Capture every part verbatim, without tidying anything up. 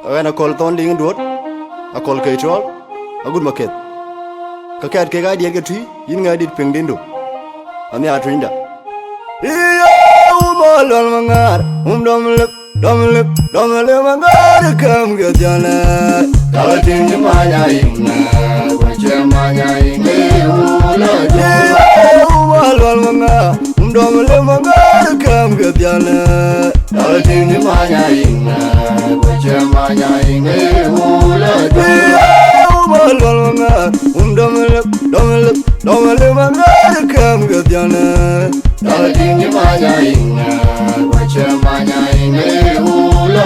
Ɣɛn Akɔl Thɔn Diŋ Duɔ̈t, Akɔl Kei Tuɔl, agut Maketh. Ke kɛɛt kek aa diɛt ke tui, yïn ŋɛk dit piŋ dindu. Anhiaar tunyda. Iya, um, alual maŋaar, um, dɔm lip, dɔm lip, dɔm lip maŋaar, käm ke dhialë. Kala tiŋ ni manya iŋ, wace manya iŋ, ula. Iya, um, alual maŋaar, um, dɔm lip maŋaar, käm ke dhialë. Kala tiŋ ni manya iŋ, wace manya iŋ, ula. Iya, um, alual maŋaar, um, dɔm lip, dɔm lip, dɔm lip maŋaar, käm ke dhialë. Dɔl tiŋ ni manya iŋ, wace manya iŋ, ula.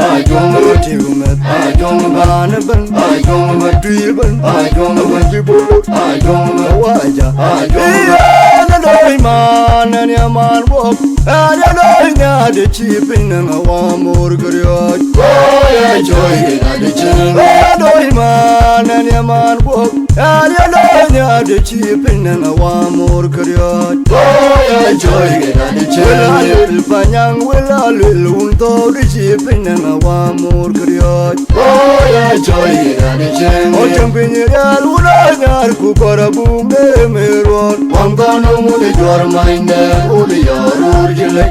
Ajuŋ tiŋ meth, ajuŋ ban ben, ajuŋ tui ben, ajuŋ jibu, ajuŋ waja, ajuŋ. Ëë, na doi man, na ni man bok, na doi nya de ci piny na wa mor gerioj. Boy, I joy, na de chin. Na doi man, na ni man bok, Aya lɔ nya de ci piny nɛn awa mor keriɔɔc. Boy, I joy, na de chin. Wela luel panyaŋ, wela luel wun thɔɔr de ci piny nɛn awa mor keriɔɔc. Boy, I joy, na de chin. Ɔ tiŋ piny rial wun a nyar ku kɔr abum de me ruɔn. Waŋ thɔn wun de juɔr many de wun de yɔr rur jile.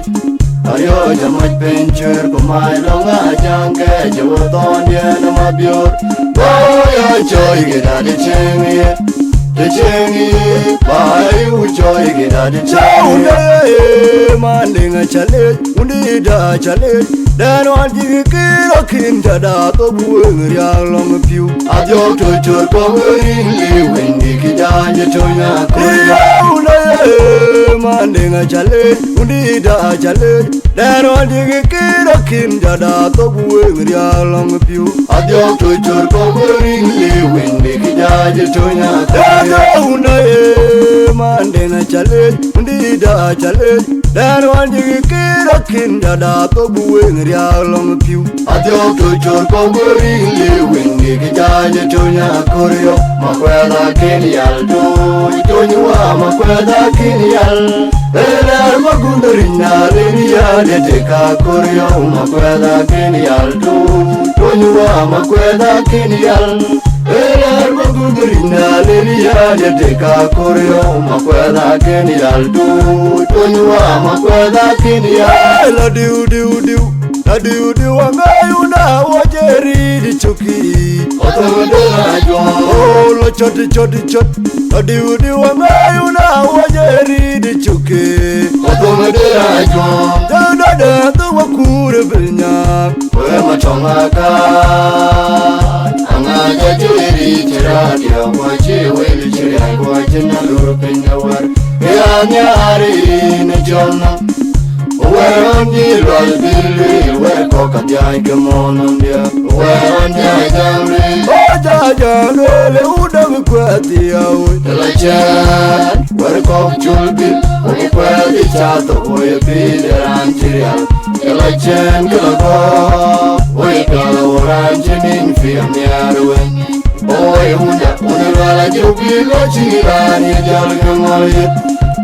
Ariɔɔc amac piny cuër ku mac lɔŋ a jaŋ kɛɛc ë wä thɔɔn yɛn ë mabiöör. Bä ya cɔi kë da de cieŋ ye, de cieŋ ye, bä yu cɔi kë da de cieŋ ye. Cä ye, man diŋ aca lec, wundïïda aca lec, dɛn wan cï kï rɔ̈kin cä da thok wëŋ riaak lɔŋ piu. Adhiɔ̈k tö cör kɔ̈k wërin liu wëndï kï jany ë töny akölë. Yau na ye, man diŋ aca lec, wundïïda aca lec, dɛn wan dï kï rɔ̈kin jada thok wëŋ riaak lɔŋ piu. Adhiɔ̈k tö cör kɔ̈k wërin liu wëndï kï jany ë töny akölë. Yau na ye, man diŋ aca lec, wundïïda aca lec, dɛn wan dï kï rɔ̈kin jada thok wëŋ riaak lɔŋ piu. Adhiɔ̈k tö cör kɔ̈k wërin liu wëndï kï jany ë töny akölë. Makuɛth akën yal tö, töny wa makuɛth akën yal. Ëlɛr magundë ric na len ya de tek akölë. Makuɛth akën yal tö, töny wa makuɛth akën yal. Ëlɛr magundë ric na len ya de tek akölë. Makuɛth akën yal tö, töny wa makuɛth akën yal. Ëlä diu diu diu. Ladiu diu aŋayu na wajeri di cuki. Otong de la juang. Oh, lo choti choti chot. Ladiu diu aŋayu na wajeri di cuki. Otong de la juang. Jada da tu wakur bilnya. We matong aka. Aŋaja jeri chira dia kwa chi wel chira kwa china lur pinya war. Ya nyari ni jona. Wɛ̈ɛ̈r ɣɔn cï lual bï lueel, wɛ̈ɛ̈r kɔ̈k ka dhiac ke mɔ̈ɔ̈n nɔm diɛ̈. Wɛ̈ɛ̈r ɣɔn cï ajam lueel, ë jajam lueel, ë wudam kuɛth ya woi. Të la cɛɛn, wɛ̈ɛ̈r kɔ̈k col bï, woi kuɛth ë ca thok, woi ë pïïr de raan cï rial. Të la cɛɛn, kë la gɔ̈k, woi pial, wo raan cï nïn piɛth nhiaar wën. Oi, wunda, wunda lual a jok bï lɔ cï raan ye jal ke ŋɔl yet.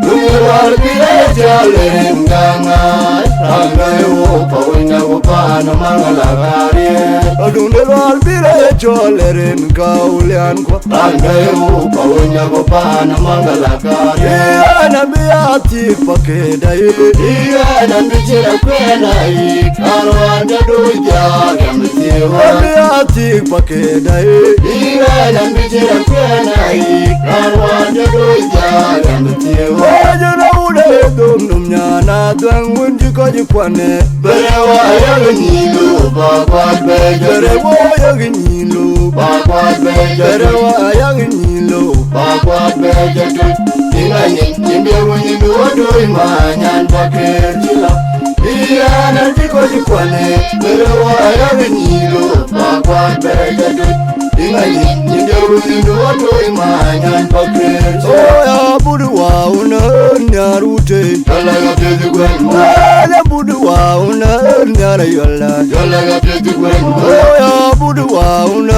Wunda lual bï raan ye jal rin ka ŋaai. Raan ka ye wok pa wunda ku paan maŋ la ka riɛɛt. Wunda lual bï raan ye jal rin ka wulian kuɔ. Raan ka ye wok pa wunda ku paan maŋ la ka riɛɛt. Yɛn an bï a thiëk pa këda ye. Yɛn an bï cïn akuɛn a yïk. Raan wään jɔ dööc jal gam thiëëk. An bï a thiëk pa këda ye. Yïn an bï cïn akuɛn a yïk, raan wään jɔ dööc jal gam thiëëk. Wajë na wudë ye dhom nöm nyan a dhuɛŋ wën cï kɔc kuanë. Bere wa yak nyïn lo ba kuat bɛ jɔ. Bere wa yak nyïn lo ba kuat bɛ jɔ. Bere wa yak nyïn lo ba kuat bɛ jɔ tut. Yïn a nyin, nyin de wun nyin du wa dööc ma nyan ba këër cï la. Yïn an cï kɔc kuanë, bere wa yak nyïn lo ba kuat bɛ jɔ tut. Yïn a nyin, nyin de wun nyin du wa dööc ma nyan ba këër cï la. Oi, abut wa wun ë nhiar wute. Jɔl la ka pieth guɛn ma. Oi, abut wa wun ë nhiar yɔl la. Jɔl la ka pieth guɛn ma. Oi, abut wa wun ë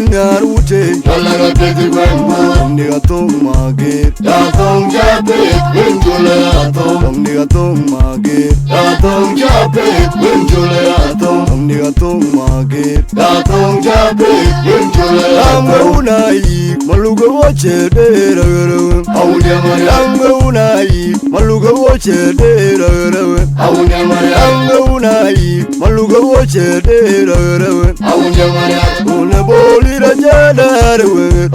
nhiar wute. Jɔl la ka pieth guɛn ma. Ni ka thong ma gir. Ya thong ja pek, win jule ya thong. Thong ni ka thong ma gir. Ya thong ja pek, win jule ya thong. Thong Ni ka thong ma ke. Ka thong ja pe, yen chol la. Ang me una yi, maluga wo che de ra ra. Au de ma ya. Ang me una yi, maluga wo che de ra ra. Au de ma ya. Ang me una yi, maluga wo che de ra ra. Au de ma ya. Une boli ra che de ra ra.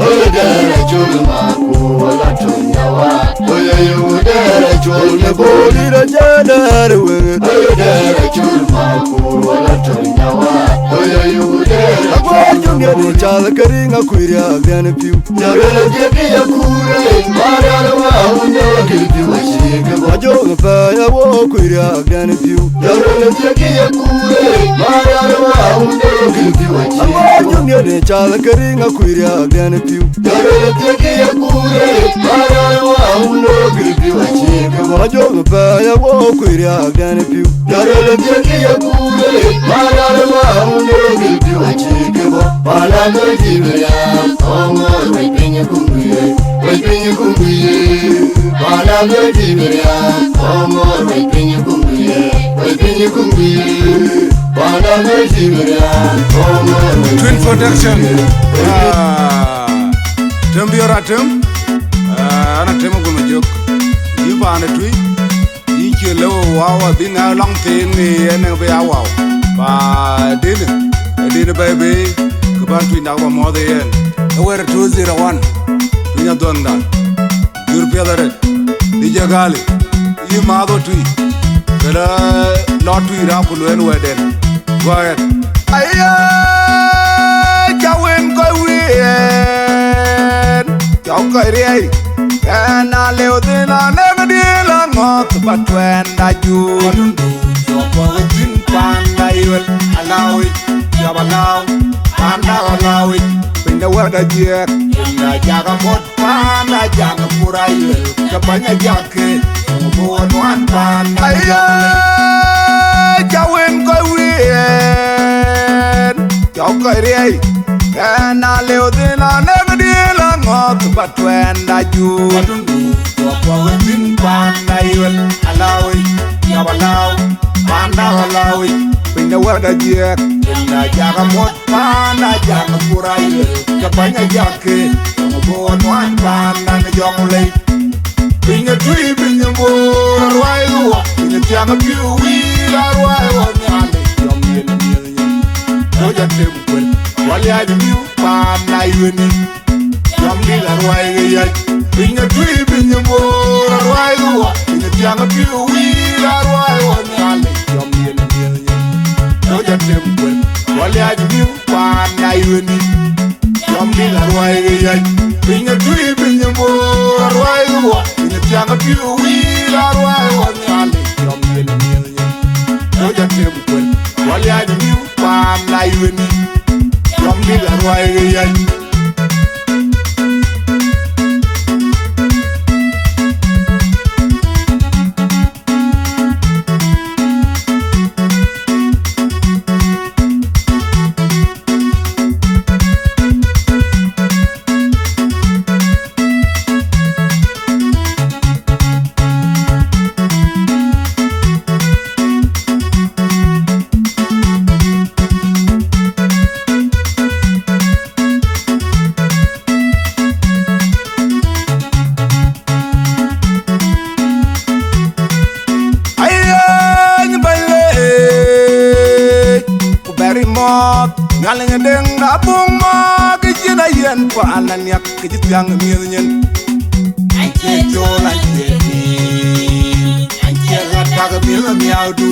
Au de ra chol ma ku wala tong ya wa. Oya yu dera chol ne boli ra jana re we. Oya dera chol ma kur wala tong ya wa. Oya yu dera. Agwa jung ya di chal kari nga kuiria gane piu. Ya re la je ki ya kure. Mara la wa un ya ki piu wa shi ke ba. Jung pa ya wo kuiria gane piu. Ya re la je ki ya kure. Mara la wa un ya ki piu wa shi. Agwa jung ya di chal kari nga kuiria gane piu. Jɔrɔ la thiek ya kure, mara wa uno gilpi wa chike wa. Majong pa ya wo kuiria gane piu. Jɔrɔ la thiek ya kure, mara wa uno gilpi wa chike wa. Pala no jiberia, omo we pinye kumbuye, we pinye kumbuye. Pala no jiberia, omo we pinye kumbuye, we pinye kumbuye. Pala no jiberia, omo we pinye kumbuye. Twin Production. Ah. Tem biɔr atem, ah, an atem aguɔ me jök. Yïn paan ë tui, yïn cie lëu wawa bï ŋa lɔŋ thiin ni en ë bï a waw. Pa dini, ë dini bɛ̈i bï, kë ban tui nak ba mɔ̈ɔ̈th ë yen. Ë wɛ̈ɛ̈r two zero one, tui nya dhuɔ̈nda. Jur piɛth arët, dï jɛ gali, yï maath ɣo tui, këlä lɔ tui raak ku lueel wɛ̈tden. Go ahead. Aye, ca wën kɔc wien, cɔk kɔc riɛi, ɛn a lëu thïn anëk dï la ŋɔ̈th ba tuɛɛnda juur. Jɔk kɔc thïn panda yuel alawïc, jɔp alawïc, panda alawïc, piny de wɛ̈t ajiɛɛk, piny de jak amuɔ̈t. Panda jak pur ayuel, ke bäny ajak ke, bu nuan panda. Aye, ca wën kɔc wien, cɔk kɔc riɛi, ɛn a lëu thïn anëk dï la ŋɔ̈th ba tuɛɛnda juur. Jɔk kɔc thïn panda yuel alawïc, jɔp alawïc, panda alawïc, piny de wɛ̈t ajiɛɛk, piny de jak amuɔ̈t. Panda jak pur ayuel, ke bäny ajak ke, jɔŋ bor nuan panda në jɔŋ lei. Piny ë tui, piny ë bor aruai ruɔ, piny ë thiaŋ ë piu wïïr aruai ruɔ nhial, jɔŋ yen miël nyin. Tɔ̈ ja tem kuel, wal ya jë miu panda yueni. Jɔŋ dït aruai ke yac, piny ë tui, piny ë bor aruai ruɔ, piny ë thiaŋ ë piu wïïr aruai ruɔ nhial, jɔŋ yen miël nyin. Tɔ̈ ja tem kuel, wal ya jë miu panda yueni. Jɔŋ dït aruai ke yac, piny ë tui, piny ë bor aruai ruɔ, piny ë thiaŋ ë piu wïïr aruai ruɔ nhial, jɔŋ yen miël nyin. Tɔ̈ ja tem kuel, wal ya jë miu panda yueni. Jɔŋ dït aruai ke yac. Ayen bɛ̈ny leec, ku bɛ̈ri mɔ̈ɔ̈th, Nhialic ë deŋ da buŋ mɔ̈ɔ̈th, cïn ayen paan aniak, kë cï thiaŋ ë miëth nyin. Acie col, acie piny, acie ɣa tak ë miëth ë miaawdu,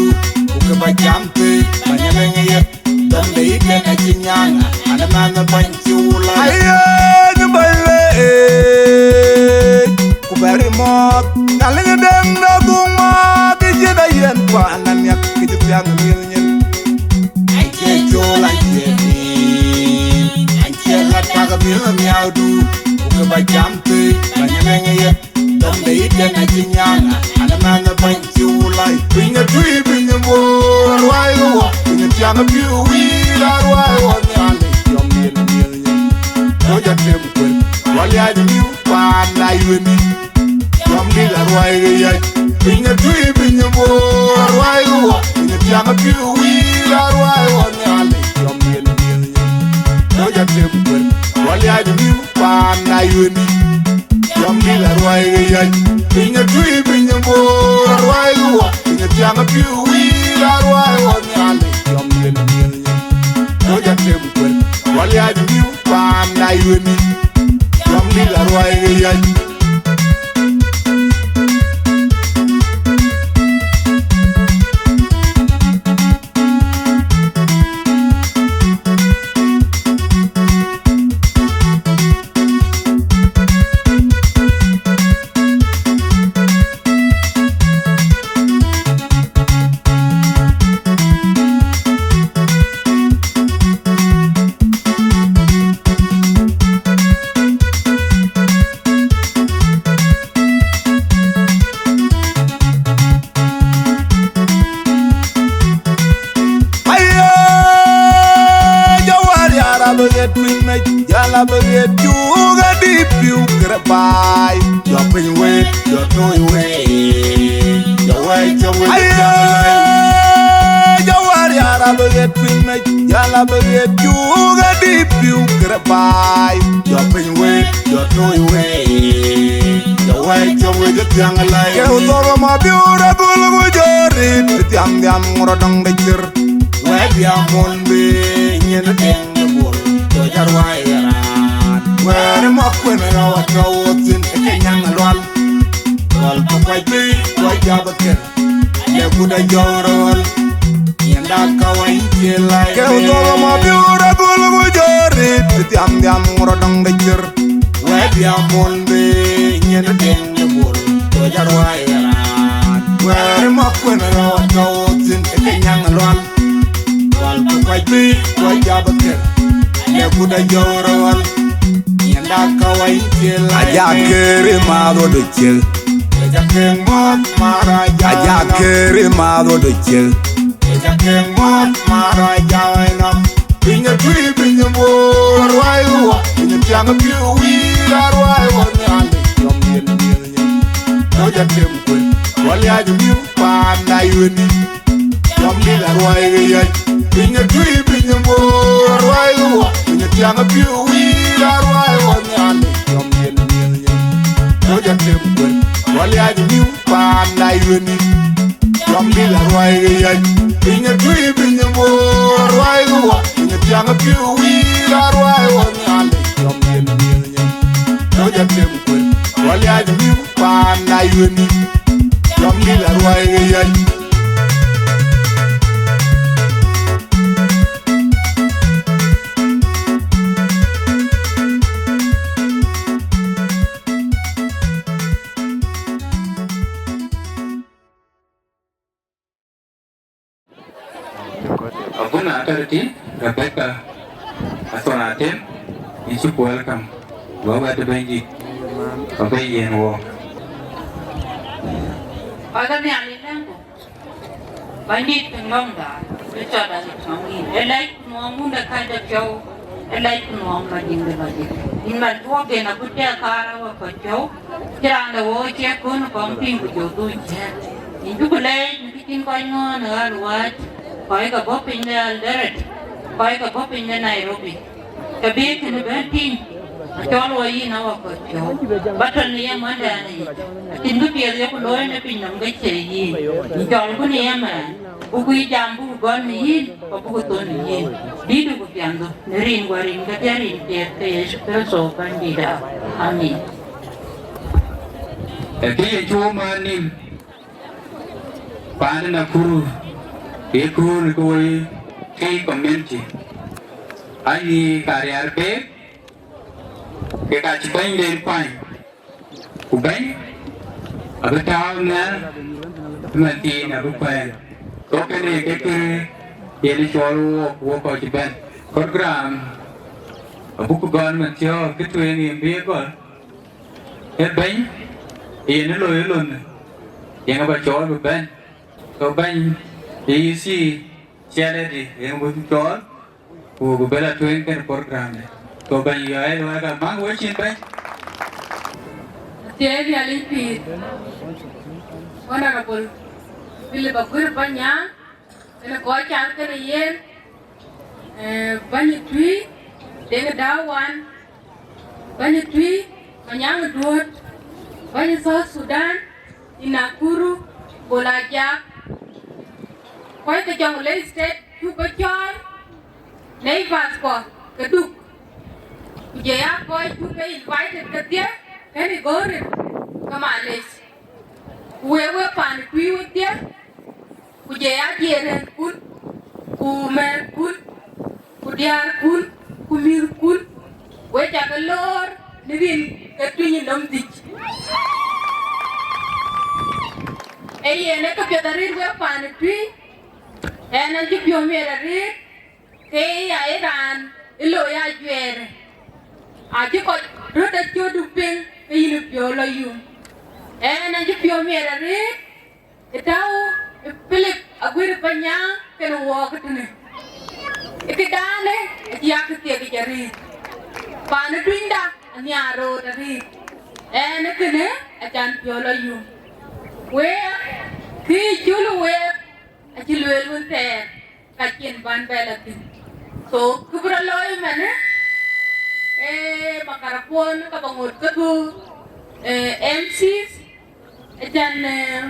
ku kë ba jam thëi, bäny ë leŋ ë yeth. Dɔm de yï kek acï nyan, an, ë man ë bäny cï wul aa. Ayen bɛ̈ny leec, ku bɛ̈ri mɔ̈ɔ̈th, Nhialic ë deŋ de dhuŋ mɔ̈ɔ̈th, cïn ayen paan aniak, kë cï thiaŋ ë miëth nyin. Acie col, acie piny, acie ɣa tak ë miëth ë miaawdu, ku kë ba jam thëi, bäny ë leŋ ë yeth. Dɔm de yï kek acï nyan, an, ë man ë bäny cï wul aa. Piny ë tui, piny ë bor aruai ruɔ, piny ë thiaŋ ë piu wïïr aruai ruɔ nhial, jɔŋ yen miël nyin. Tɔ̈ ja tem kuel, wal ya jë miu panda yueni. Jɔŋ dït aruai ke yac, piny ë tui, piny ë bor aruai ruɔ, piny ë thiaŋ ë piu wïïr aruai ruɔ. Atem kuel, waliac mïth paan na yueni. Jɔm dït aruai ke yäc, piny atui piny abor aruai ke wɔ, piny atiaŋ apiu wiir aruai wɔ nhial. Jɔm dït miëth nyin, tɔc atem kuel, waliac mïth paan na yueni. Jɔm dït aruai ke yäc. Aye, jawar ya rabu get piny me, ya rabu get juga di piu kere bai. Jɔ piny we, jɔ toi we, jɔ wai jɔ we. Aye, jawar ya rabu get piny me, ya rabu get juga di piu kere bai. Jɔ piny we, jɔ toi we, jɔ wai jɔ we, jɔ tiaŋ lai. Ke u thok ma biu rabu lu jori, tiaŋ diam ŋuro dong de chir. Wɛ̈t ya mol bï nyin tiŋ de bol, tɔc aruai raan. Wɛ̈ɛ̈r ë mɔk kuën rɔu atɔ̈u thïn ë ke nyaŋ alual. Lual ku kuac bï kuac jabë kër, le kut ajɔ̈u rööl. Nyin dak ka wany cie lai. Ke u thok ma biu ragul ku jɔ̈ɔ̈r rit, thiam thiam ŋuro dɔŋ de cir. Wɛ̈t ya mol bï nyin tiŋ de bol, tɔc aruai raan. Wɛ̈ɛ̈r ë mɔk kuën rɔu atɔ̈u thïn ë ke nyaŋ alual. Lual ku kuac bï kuac jabë kër, le kut ajɔ̈u rööl. Nyin dak ka wany cie lai. Aja keri madho de cil. Aja keri madho de cil. Piny atui piny abor aruai wɔ, piny atiaŋ apiu wiir aruai wɔ nhial. Jɔm yen miëth nyin, tɔc atem kuel, waliac mïth paan na yueni. Jɔm dït aruai ke yäc, piny atui piny abor aruai wɔ, piny atiaŋ apiu wiir aruai wɔ nhial. Jɔm yen miëth nyin, tɔc atem kuel, waliac mïth paan na yueni. Jɔm dït aruai ke yäc, piny atui piny abor aruai ke wɔ, piny atiaŋ apiu wiir aruai wɔ nhial. Jɔm yen miëth nyin, tɔc atem kuel, waliac mïth paan na yueni. Jɔm dït aruai ke yäc. Abuna Authority, Rebecca Athon Atem, yïn cuk welcome. Wek wɛ̈t ë Bɛ̈nydït, ba bɛ̈i yen wɔ. Kɔc ke Nhialic lɛ̈ŋku, Bɛ̈nydït piŋ lɔ̈ŋda, bï cɔl Bɛ̈nydït nɔŋ yïn. Ë lɛc ku nuɔɔm wun de kɛ̈c de piɔ̈u, ë lɛc ku nuɔɔm Bɛ̈nydït de Bɛ̈nydït. Yïn man tuɔɔk gen agut cï kaar awek kɔc piɔ̈u, cï raan de wɔ cie kön kɔŋ piŋ ku jɔ dhuk ciëën. Yïn cuk leec në kë cïn kɔc ŋɔ̈ɔ̈n ë ɣäl wääc, kɔc ke bɔ̈ piny de Eldoret, kɔc ke bɔ̈ piny de Nairobi, ke bï kënë bɛ̈n tïŋ, acɔl wɔ yïn awek kɔc piɔ̈u. Ba tɔ̈ në ye mɔ̈ndɛn yic, acïn kë piɛth yeku looi në piny nɔm ke cie yïn. Yïn cɔlku në ye mɛɛn, buku yï jam, buku gɔl në yïn, ku buku thon në yïn. Dïtdu ku piɛnhdu, në rin ku rin kedhie, rin piɛth ke Yecu Kërtho Bɛ̈nydïïtda. Amin. Ee kë ye cuö man nïm, paan Nakuru, ye kööl ke woi ke community, ayï ka riɛl keek, ke ka cï bɛ̈nyden kuany. Ku bɛ̈ny abï tääu nhial, ëmën thiin abï kuɛɛn. Go kënë ke kë yen cɔl wok, wok kɔc cï bɛ̈n. Program abuk gɔl ëmën thiɔ̈k, kë tueŋ yen bï ye gɔl. Ee bɛ̈ny yen ë loi ë lon, yen aba cɔɔl bï bɛ̈n. Go bɛ̈ny E E C ciɛlëdï yen wek cɔɔl, ku bï bɛ la tueŋ kën program de. Go bɛ̈ny yɔ̈ɔ̈k ë luɔi ka maŋ wecin bɛ̈ny. Athiɛɛi Nhialic pïïr, Honorable Philip Aguer Banyaŋ, kënë kɔc cath kënë yen, eh, bɛ̈ny ë tui, Deŋ Dau Wan, bäny Tuï, Manyaŋ Duɔ̈t, bäny South Sudan, Nakuru, Bol Ajak, kɔc ke Jonglei State cuk ke cɔɔl, neighbors kɔ ke Duk, ku jɔ ya kɔc cuk ke invited kedhie, kënë gorit, ke malec. Ku wek, wek paan Tuï wedhie, ku jɔ ya diɛɛr rɛ̈ɛ̈rkun, ku mɛ̈ɛ̈rkun, ku diäärkun, ku mïthkun, wek ca ke loor në rin ke Tuï nɔm dhïc. Ee yen ë këpiɛth arëët wek paan Tuï, ɣɛn acï piɔ̈u miɛt arëët, ke ya ë raan ë looi ajuɛɛrë, acï kɔc röt acötdu piŋ ke yïn piɔ̈u lɔ yum. Ɣɛn acï piɔ̈u miɛt arëët, ë tääu ë Philip Aguer Panyaŋ kenë wɔɔk tënë. Ë këdaanë acï ya këthiek yic arëët. Paan ë Tuïda anhiaar röt arëët. Ɣɛn ë kënë acan piɔ̈u lɔ yum. Week, kë cöl week, acï lueel wën thɛɛr, ka cïn ban bɛ lɔ thïn. So, kë bï rɔt looi ëmënë, ee, makarapon ka ba ŋot ke dhuk, ee, M Cs, acan, ee,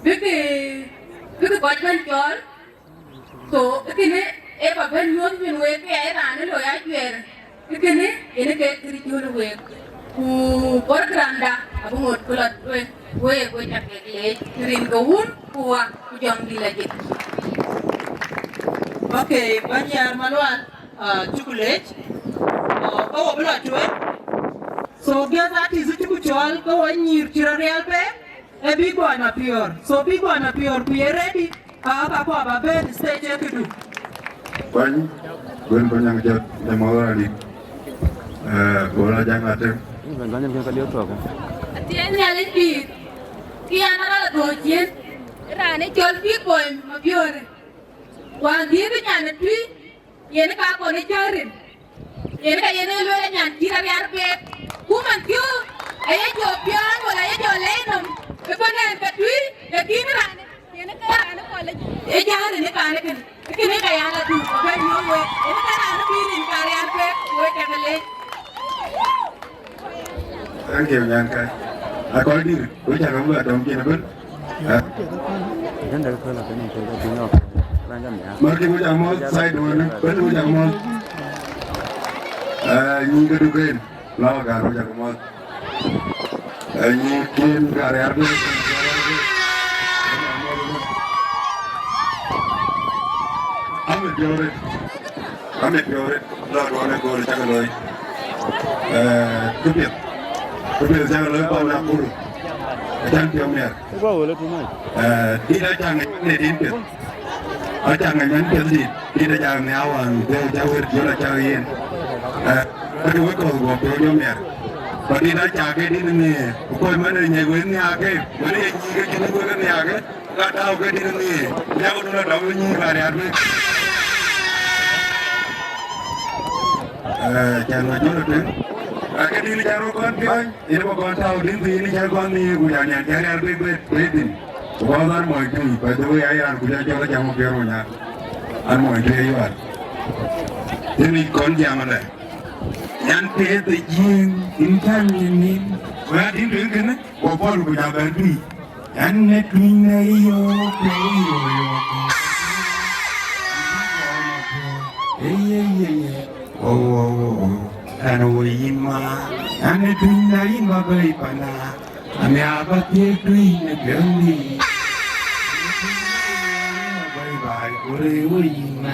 bïkï, bïkï kɔc bɛ̈n cɔɔl. So, ee kënë, ee ba bɛ̈n nyuɔ̈th min wek ke ya ë raan ë looi ajuɛɛr. Ee kënë, yen ke kë cöl week. Ku program da abï ŋot ku lɔ tueŋ, week, wek ca kek leec, rin ke wun, ku wa, ku jɔŋdït lajik. Okay, Banyar Malual, ah, cuk leec. Ah, ka wo bï lɔ tueŋ. So, guest artist cuk cɔɔl, ka wo nyïïr cï rɔt rial pe, e bï guɔ na piɔ̈ɔ̈r. So, bï guɔ na piɔ̈ɔ̈r, ku ye ready, ah, ka kua ba bɛ̈n stage e këdu. Bany, bɛ̈n Panyaŋ jɔt, ne mɔ̈u raan dït. Eh, Bol Ajak Atem. Bɛ̈n, bɛ̈n, bɛ̈n, bɛ̈n, bɛ̈n, bɛ̈n. Athiɛɛn Nhialic pïïr, kï an, arɔt athööc ciëën, raan ë cɔl Big Boy Mabiöörë. Wäär dhiëëth nyan ë Tuï, yen ka kɔn ë cäär rin. Yen ka yen ë lueel nyan cït arial pek. Ku man thiɔ̈k, aye jɔ piɔ̈ɔ̈n, wala aye jɔ lɛɛi nɔm, ë pan ɛn ke Tuï, lakin raan, yen ke raan ë kɔl ë cäär rin ë kan ë kën. Kënë ka ya la dhuk, bɛ̈n nyuɔ̈th wek, ë ka raan ë pïïr rin ka arial pek, wek ca ke leec. Thank you, nyan kai. Akɔl dïr, wek ca ke bï atɔ̈m cin ëbën. Ah. Marki wek ca mɔ̈th, side wën, bɛ̈n wek ca mɔ̈th. Ah, nyïïn ke duken, la wa gäär wek ca ke mɔ̈th. Ah, nyïïn kin ka arial pek. Amit piɔ̈u rëët. Amit piɔ̈u rëët, lɔ duɔ̈n ë göör cak looi. Eh, këpiɛth. Këpiɛth cak looi kɔn Nakuru. Acan piɔ̈u miɛr. Ë guɔ wël ë too much. Eh, dït acaŋ në din piɛth. Acaŋ në mɛn piɛth dït. Dït acaŋ në awan, dhëu ca wër, jɔl acaŋ yen. Eh, ë ke wek kɔ̈th guɔ piɔ̈u jɔ miɛr. Ba dït acaŋ ke dït në, ku kɔc mɛn ë nyɛk wek nhiaak ke, wën ë ye nyïïn ke cïn wek nhiaak ke. Ka tääu ke dït ni, yak nu la tääu ni ba riat wek. Eh, can ma jolo twen. Ake dït ni jaro kon piɔny, ina ba kon tääu dït ni, ni jar kon ni, ku ya nyan jar yar bek bek, bek dït. Ku ba dan mo jui, by the way, ayan ku ja jolo jam mo piero nya. An mo jui yuar. Dït ni kon jam le. Nyan pe de jing, in kan ni ni. Wa dït ni kene, ko pol ku ja ben dui. An ne tuny ne yo, pe yo yo. Ey, ey, ey, ey. Wo, wo, wo, wo. An wo yin ma. An ne tuny ne yin ba bei pana. An ya ba tie tuny ne gandi. Bye bye, kore wo yin ma.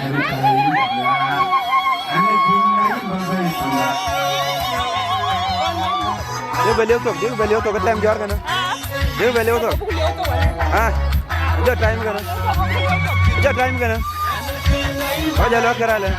An ne tuny ne yin ba bei pana. Dek bɛ liök thok, dek bɛ liök thok, ke tɛm jɔ̈ɔ̈r kënë. Dek bɛ liök thok. Ah, jɔ time kënë. Jɔ time kënë. Kɔc jɔ lɔ këralë.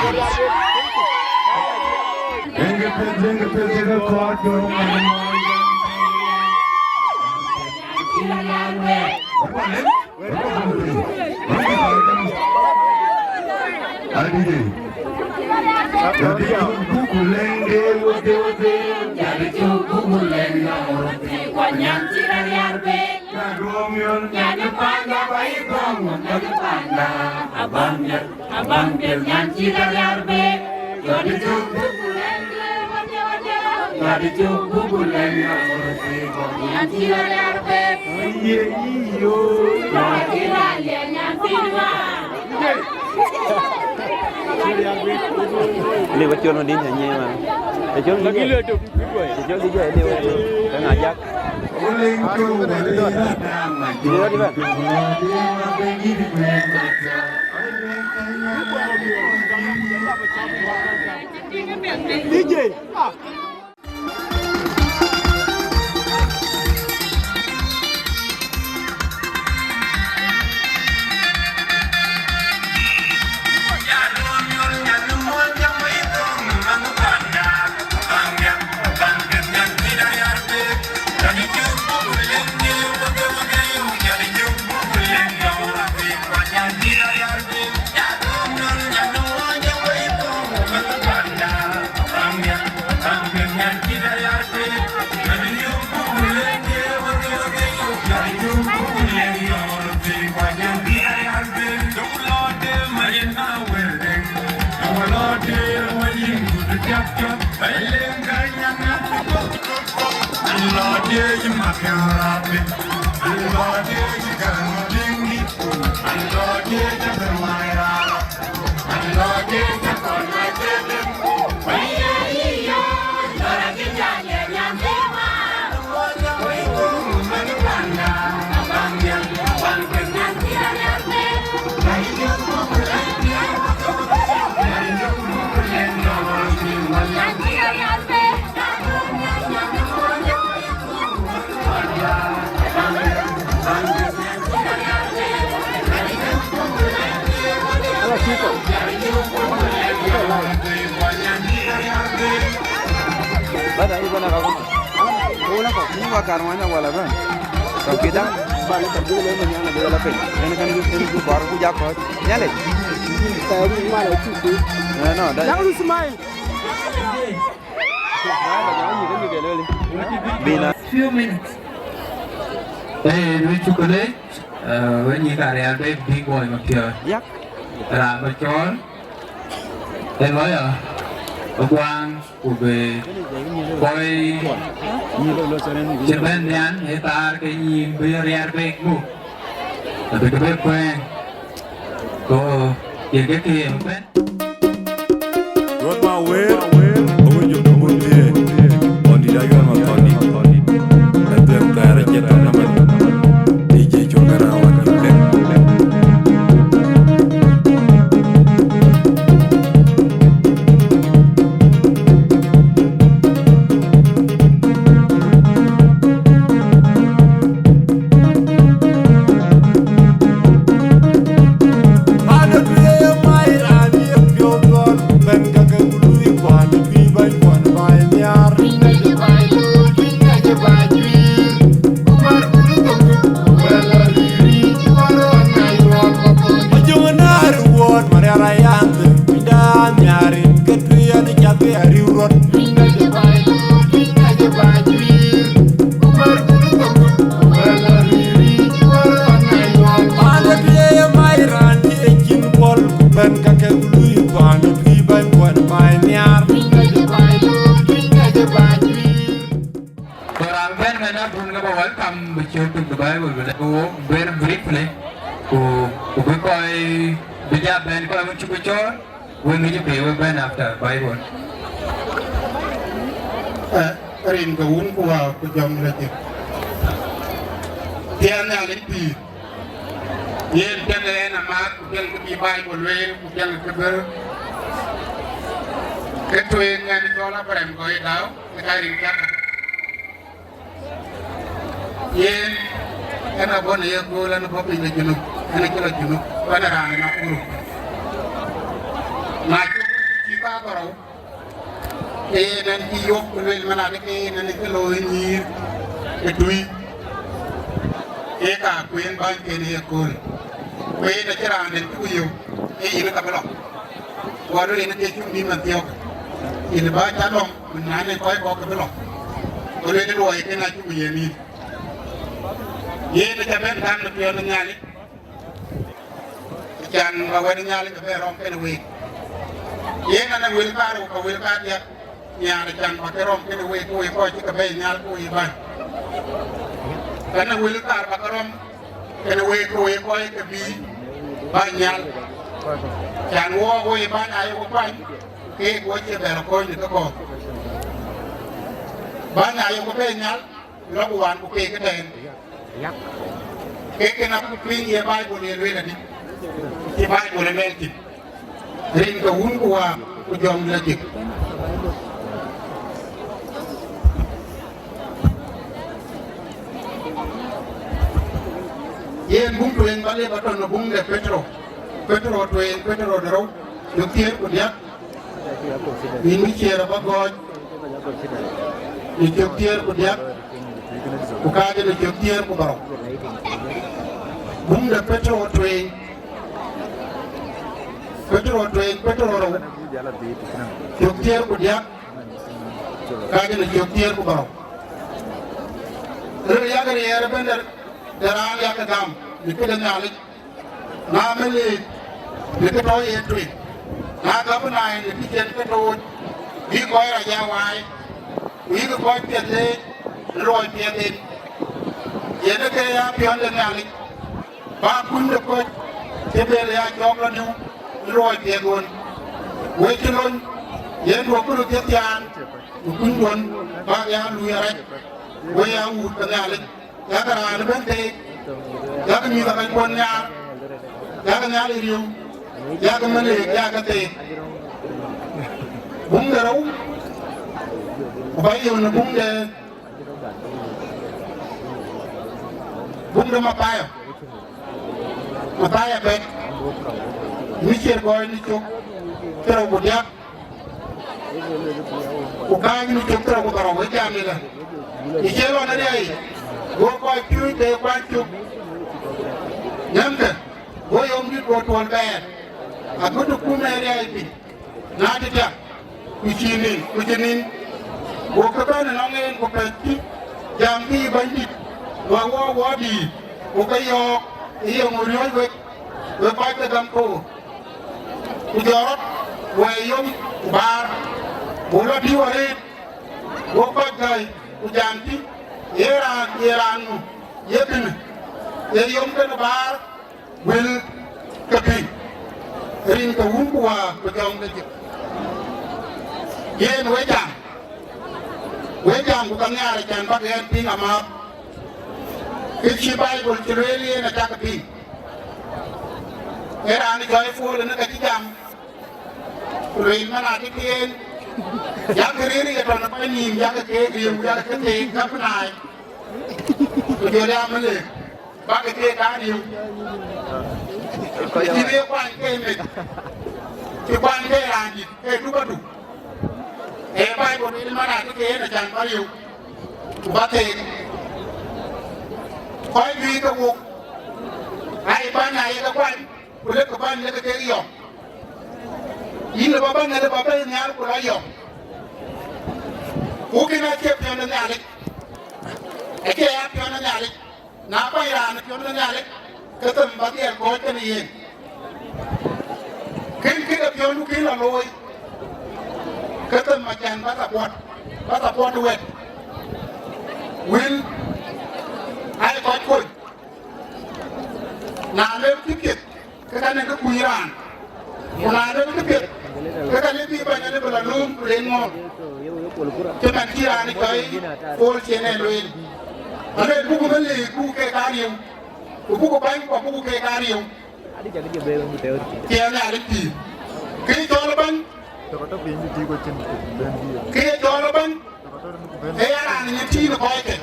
Ringe peth, ringe peth, ringe kɔɔr jɔŋ. Adï, yadï cuk buku lɛŋ de wode wode, yadï cuk buku lɛŋ na murti kwa nyan tira yar be. Nyan panda ba i bang, nyan panda abang ya. Abang piɛth nyan cï rɔt yar bek. Jɔt cök buk lɛ̈ŋ, jɔt cök buk lɛ̈ŋ, nyan cï rɔt yar bek. Ye yo. Nyan cï rɔt yar, nyan cï rɔt. Ni ba col ma din ta nyie ma. Ta col di je. Ta col di je ni wa. Ka nga jak. Ni wa di ban. D J. Bana, hii bana kakuma. Huna kwa kuwa karmanya wala bana. Kwa kida, bana kwa kule mwenye ana bila pe. Yana kan yu seri ku baru ku jako. Nyale. Tayo mala chuku. No, no, da. Jangan lu smile. Bina. Few minutes. Eh, we chukule. Eh, we ni kare albe big boy mapio. Yak. Raan ba cɔɔl, ë lɔɔyɔ, ë guaŋ, ku bï kɔc cï bɛ̈n nhial ë thaar ke nyïïn bï riɛɛr bek muk, abï ke bek kuɛɛŋ, ku ye ke ke bɛ̈n. Rot ma wëër, awëc jɔ bï bun thiëëc, ɣɔn dït ayuɛl ma thɔn dït, ë dhuëëŋ thɛɛr acï tɔ̈ nɔmën, D J Col Garang wän dït lek. Ku raan bɛ̈n mɛn abun ke ba welcome bï cööt tuk Dubai, we will go very briefly. Ku, ku bï kɔc bï ja bɛ̈n kɔc wën cuk cɔɔl, we ŋic pei we bɛ̈n after Bible. Eh, rin ke wun ku wa ku jɔm lɔ cï. Tiɛɛn Nhialic pïïr. Yen tiɛŋ en amääth ku tiɛŋ kë bï Bible lueel ku tiɛŋ kë bï ke tueŋ ŋɛn cɔl Abraham gɔ̈i dau. Ë ka rin cak. Yen, en abɔ̈ në ye kööl, en bɔ̈ piny de Junub, en acï lɔ Junub, ku en raan ë Nakuru. Na cï Kërou, ke yen en cï yök ku lueel man adï ke yen en ke looi nyïïr ë tui, ke ka kueen bäny ken ye kööl. Ku yen acïn raan den cï ku yök, ee yen ka bï lɔ. Ku alueel yen ke cuk nïïm man thiɔ̈k, yen bä cä lɔ̈ŋ, ku na ne kɔc kɔ̈k ke bï lɔ. Ku lueel luɔi ken acuk yen nïïm. Yen aca bɛ̈n kan në piɔ̈n ë Nhialic, can ba wɛ̈t Nhialic ke bɛ rɔm kenë week. Yen anë wël kaar, ka wël kaar diäk nhiaar, can ba ke rɔm kenë week, ke week kɔc cï ke bɛ̈ɛ̈i nhial, ke week bäny. Anë wël kaar ba ke rɔm kenë week, ke week kɔc ke bï bäny nhial. Can wɔ week bäny aye we kuany, keek wɔ cie bɛ rɔ kɔ̈ɔ̈c në ke kɔ̈ɔ̈th. Bäny aye we bɛ̈ɛ̈i nhial, lɔ ku wan ku keek ëtɛ̈ɛ̈n. Kek kën abuk piŋ ye Baibul ye lueel adï? Cï Baibul ë lueel thïn, rin ke Wun ku Wä ku Jɔŋdït Lajik. Yen buŋ tueŋ ba lëu ba tɔ̈ në buŋ de Petero. Petero tueŋ, Petero de rou, cök thiëër ku diäk. Yïn bï ciëër aba gɔ̈ɔ̈c në cök thiëër ku diäk, ku kääc në cök thiëër ku dhorou. Buŋ de Petero tueŋ, Petero tueŋ, Petero rou, cök thiëër ku diäk, kääc në cök thiëër ku dhorou. Ril yak riɛɛr ëbɛ̈n de, de raan yak gam në këde Nhialic. Na melik në kë tɔ̈ ye tueŋ, na gäm nai në kë cïn kë tooc, bï kɔc rac ya waai, ku yïk kɔc piɛth leec në luɔi piɛth en. Yen ë ke ya piɔ̈n de Nhialic, bä kuny de kɔc cï bɛ̈ɛ̈r ya cɔɔk lɔ diu në luɔi piɛth ɣön. Wek cï lony, yen duɔ̈kkë röt thiathiaan, ku kunyduön bäk ya luui arac, wek ya wuut ke Nhialic. Yak raan ëbɛ̈n keek, yak mïth ë kɔckuɔn nhiaar, yak Nhialic riëëu, yak melik, yak keek. Buŋ de rou, ku ba yök në buŋ de, buŋ de Mathayo, Mathayo bɛ̈t, në ciɛɛr gɔɔny në cök thiërrou ku diäk, ku kääc në cök thiërrou ku dhorou, ë jam ëlë. Ë cie lɔn ë riɛi, go kɔc piööc de kuany cök, nɛmkë, go yom dït go tuɔl bɛɛr, agut ë kum ë riɛi piny, na tëthiak, ku cïï nin, ku cï nin, go ke bɛ̈n ënɔŋ en, ku pɛ̈c cï jam kï Bɛ̈nydït, wä wɔ wɔ dïït, ku ke yɔ̈ɔ̈k, ë yeŋö riɔ̈ɔ̈c wek, wek kɔc ke gam koor? Ku jɔt rɔt wɛɛr yom ku baar, ku lɔ diu arëët, go kɔc gäi ku jam tï, ye raan, ye raan ŋö ye kënë, ye yom kënë baar, wël ke piŋ, rin ke Wun ku Wä ku Jɔŋdït Lajik. Yen we jam, we jam ku ka nhiaar can bäk ɣɛn piŋ amääth, kë cï Baibul cï lueel yen acäk piŋ. Ee raan jɔi Pol ënë ka cï jam, ku lueel man adï yen, yak rëër ye tɔ̈ në kɔc nïïm, yak keek riëëu, yak ke theek gäm naai, ku jɔl ya melik, bäk keek aa riëëu. Cï rëër kuany ke meth, cï kuany ke raan dït, ke duk aduk. Ee Baibul lueel man adï ke yen acan bä riëëu, ku bä theek. Kɔc juëc ke wok, aa ye bäny aa ye ke kuany, ku lek ke bäny lek ke kek yɔ̈ɔ̈k. Yïn lë bä bäny, lë bä bɛ̈ɛ̈i nhial ku lɔ yɔ̈ɔ̈k. Ku kënë acie piɔ̈n de Nhialic, acie ya piɔ̈n de Nhialic. Na kuany raan piɔ̈n de Nhialic, ke them bä dhiɛl kɔ̈ɔ̈c kenë yen. Kën këde piɔ̈ndu kën lɔ looi, ke them acan bä support, bä support wɛ̈t. Wël aa ye kɔc kony. Na lëu kë piɛth, ke ka nɛ̈ŋ kë kuc raan. Ku na lëu kë piɛth, ke ka lëu bï bɛ̈ny alëu bï lɔ lööm ku len ŋɔ̈ɔ̈r. Cï man cï raan ë cɔi Pol cï en ë lueel. Alueel buk melik buk keek aa riëëu, ku buk bäny ku buk keek aa riëëu. Cï en Nhialic pïïr. Kë ye cɔl ë bäny, kë ye cɔl ë bäny, ee ya raan ë nyin tïï në kɔckë.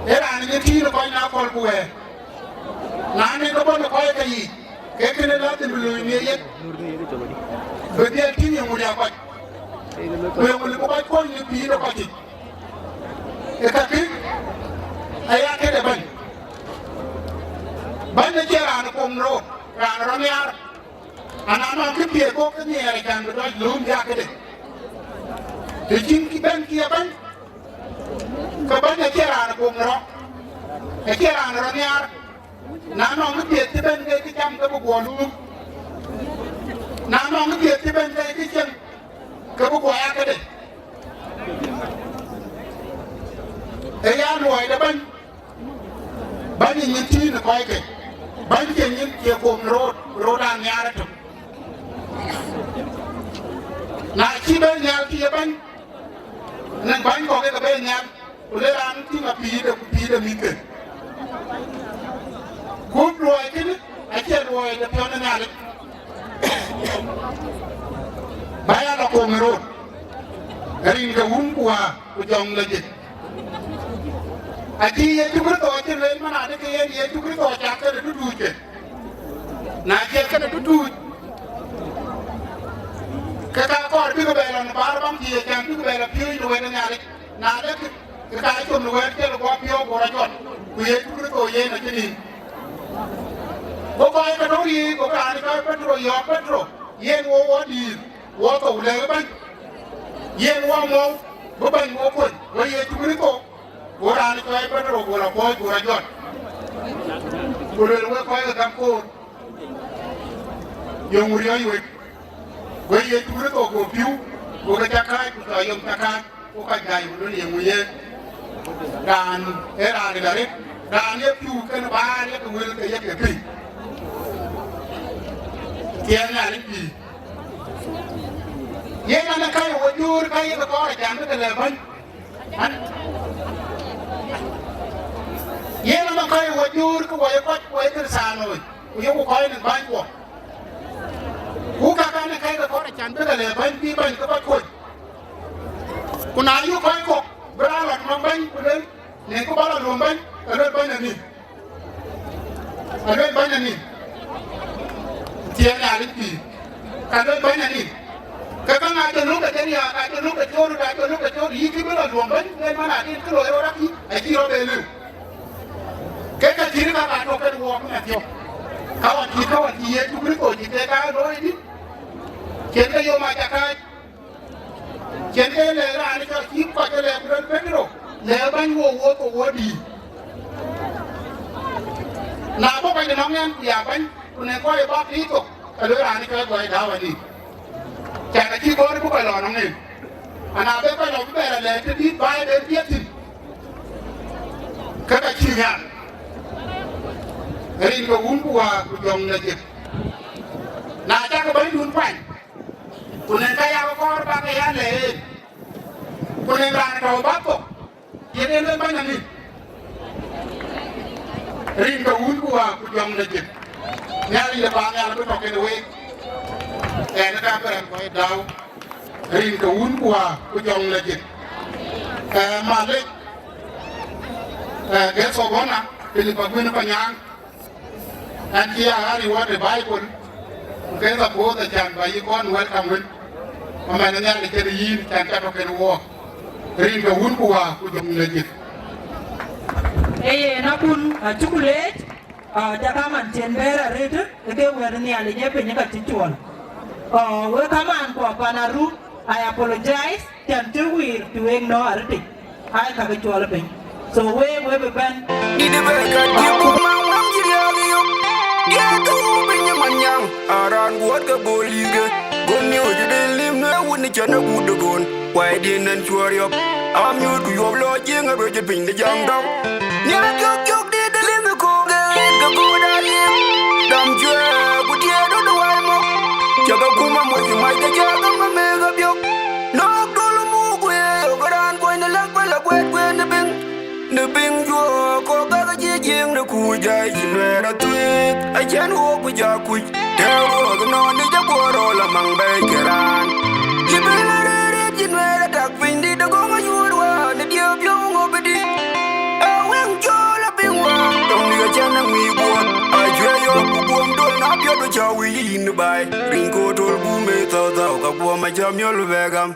Ee raan ë nyin tïï në kɔc na kɔl ku wɛɛr. Na nɛ̈ŋ kë bɔ̈ në kɔckë yiic, Ke kënë lazim bï lööny në yeth, bï dhiɛl tïŋ yeŋö ya kɔc, ku yeŋö lëu bï kɔc kuɔny në pïïr de kɔc yic. Ë kakï aya këde bɛ̈ny. Bɛ̈ny acie raan ë kom röör, raan rɔt nhiaar. Ana nɔŋ kë piɛth kok ke nhiɛɛr, acän bï dɔc lööm ya këde. Të cïn kë bɛ̈ny, kë ye bɛ̈ny, ke bɛ̈ny acie raan ë kom rɔt, acie raan rɔt nhiaar. Na nɔŋ kë piɛth cï bɛ̈n ke kë cam, ke bï guɔ luuk. Na nɔŋ kë piɛth cï bɛ̈n ke kë cieŋ, ke bï guɔ ya këde. Ë ya luɔi de bɛ̈ny, bɛ̈ny ë nyin tïïn ë kɔc ke, bɛ̈ny cie nyin cie kom röör, röör aa nhiaar ëtök. Na cï bɛ̈ny nhial, kë ye bɛ̈ny, në bäny kɔ̈k ke ke bɛ̈n nhial, ku le raan tïŋ apïïrde ku pïïrde mïthke. Gup luɔi kënë acie luɔi de piɔ̈n ë Nhialic. Ba ya lɔ kom ë röör, rin ke Wun ku Wä ku Jɔŋ Lajik. Acï Yecu Kërtho acï lueel man adï, ke yen Yecu Kërtho acath këde dutuuc ke. Na ciɛth këde dutuuc, ke ka kɔɔr bï ke bɛ lɔ në baar baŋ thii, acän bï ke bɛ lɔ piööc në wɛ̈t ë Nhialic. Na lek, ke ka com në wɛ̈t cï lɔ guɔ piɔ̈u, guɔ rɔt jɔt, ku Yecu Kërtho yen acï nïn. Go kɔc ke tɔ̈u riic, go raan cɔl Petero yɔ̈ɔ̈k Petero, yen wo wɔ dïïr, wo thou lɛ̈k bɛ̈ny, yen wo mɔu, bï bɛ̈ny wo kuöny, wo Yecu Kërtho. Go raan cɔl Petero go lɔ kuɔ̈c, go rɔt jɔt, ku lueel, wek kɔc ke gam koor, yeŋö riɔ̈c wek? Go Yecu Kërtho go piu, go ke cä kääc, ku cɔl yom cä kääc, ku kɔc gäi, ku lueel, yeŋö ye raan, ee raan ë la rit, raan ye piu kën baar, ye ke wël ke ye ke piny. Tiɛɛl Nhialic pïïr. Yen an, ë ka ye wo juur, ka ye ke kɔɔr, acän bï ke lɛ̈k bäny. An, yen an, ë ka ye wo juur, ke wo ye kɔc, wo ye Kërthianoi, ku yeku kɔc në bänykuɔ. Ku ka kan ë ka ye ke kɔɔr, acän bï ke lɛ̈k bäny, bï bäny ke kɔc kuöc. Ku na yök kɔc kɔ̈k, bï raan lɔ nɔm bäny, ku lueel, në kë bä lɔ luöm bäny, ke lueel bäny anï. Aluel bäny anï, tiɛɛl Nhialic pïïr, ka luel bäny anï. Ke käŋ acï luk ke cï riääk, acï luk ke cöör, acï luk ke cöör, yï kï bï lɔ luöm bäny, luel man adï kë loi rɔt akï, acï rɔt bɛ lëu. Ke ka cït ka ka tök kën wɔɔk mathiɔ̈k. Ka wan cït, ka wan cï Yecu Kërtho cï kek aa looi dï, cïn ke yom acä kääc. Cïn ke lɛ̈k raan cɔl cïï kɔc ke lɛ̈k, ku luel Petero, lɛ̈k bäny wo, wo thou wo dïïr. Na bɔ̈ kɔc de nɔm ɛn, ku ya bäny, ku në kɔc ë baptith thok, ke luel raan cɔl gɔc däu anï. Cän acï gɔ̈ɔ̈r bï kɔc lɔ nɔm en. Ana be kɔc lɔ bï bɛ lɔ lɛ̈k tëdït bä ë ben piɛth thïn, ke ka cïï nhial. Rin ke Wun ku Wä ku Jɔŋ Lajik. Na cak bänydun kuany, ku nɛn ka yak kɔɔr bä ke ya lɛ̈k en, ku nɛn raan tɔ̈u bä thok, yen en ë bäny anï. Rin ke Wun ku Wä ku Jɔŋ Lajik. Nhialic de paannhial abï tɔ̈ kën week. Ɛn ë ka bï rɛ̈m kɔc däu. Rin ke Wun ku Wä ku Jɔŋ Lajik. Ë, malec, ë, guest of honor, Philip Aguën Panyaŋ. Ɛn cï ya ɣäri wɔ de Baibul, ku ke suppose acän bä yï kɔn welcome wën. Ëmɛn Nhialic kën yïn, cän cä tɔ̈ kën wɔɔk. Rin ke Wun ku Wä ku Jɔŋ Lajik. Ee yen akun, acuku leec, aa, jaka man cïn bɛ̈ɛ̈r arëët, ë ke wɛ̈t Nhialic ë piny ë ka cï cuɔl. Aa, wek kamaan ku apan aru, I apologize. Cän të wïïr të wek nɔ̈k arëtic, aa, ka ke cuɔl piny. So wek, wek bï bɛ̈n. Dït ë bɛ̈ɛ̈r ka diëk ku maŋ wëŋ cï riääk yök. Diëk ke wun piny ë man nyaŋ, aa raan guɔ̈t ke bol yïke. Go miööc ë den lim në wun ë cän ë gut de gon. Wai din nɛn cuɔɔr yɔp, aa miööc ku yuɔp lɔ Jiëŋ ë ruec ë piny de jam dɔ̈u. Nhial cök cök dït ë lim ë kook ë ɣet ke gööt aa lim. Dam cuɛɛr ku tiɛɛt röt ë wai mɔ̈k. Cä ke kum amuɔc ë mac ke cä ke mɛmëëk abiök. Nɔ̈k dul muk wëëu ke raan kuɔny në läk bä lɔ guɛ̈t kueen në piŋ, në piŋ juɔ̈ɔ̈k kɔ̈k gäk acï Jiëëŋ në kuc jai cï nuɛɛr athueeth, acän wok bï ja kuc. Tɛ̈ɛ̈u ruɔɔth ënɔɔnë jɔ guɔ rɔl amaŋ bɛ̈ɛ̈i ke raan. Cï bï lɔ rëër riëëc cï nuɛɛr atak piny dït de gɔ̈ŋ ayuɔ̈ɔ̈r wään ë diëëu piɔ̈u ŋö bï dït. Ee wëŋ cɔɔl apiŋ wään, thoŋ diɛ̈ cän aŋuic guɔ̈ɔ̈t, acuɛɛr yɔ̈ɔ̈k ku buɔm dol na piɔ̈t Dubai, rin ko tol gume thou thou, ka guɔ ma cam yol bɛ gam.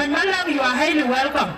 Malang, you are highly welcome.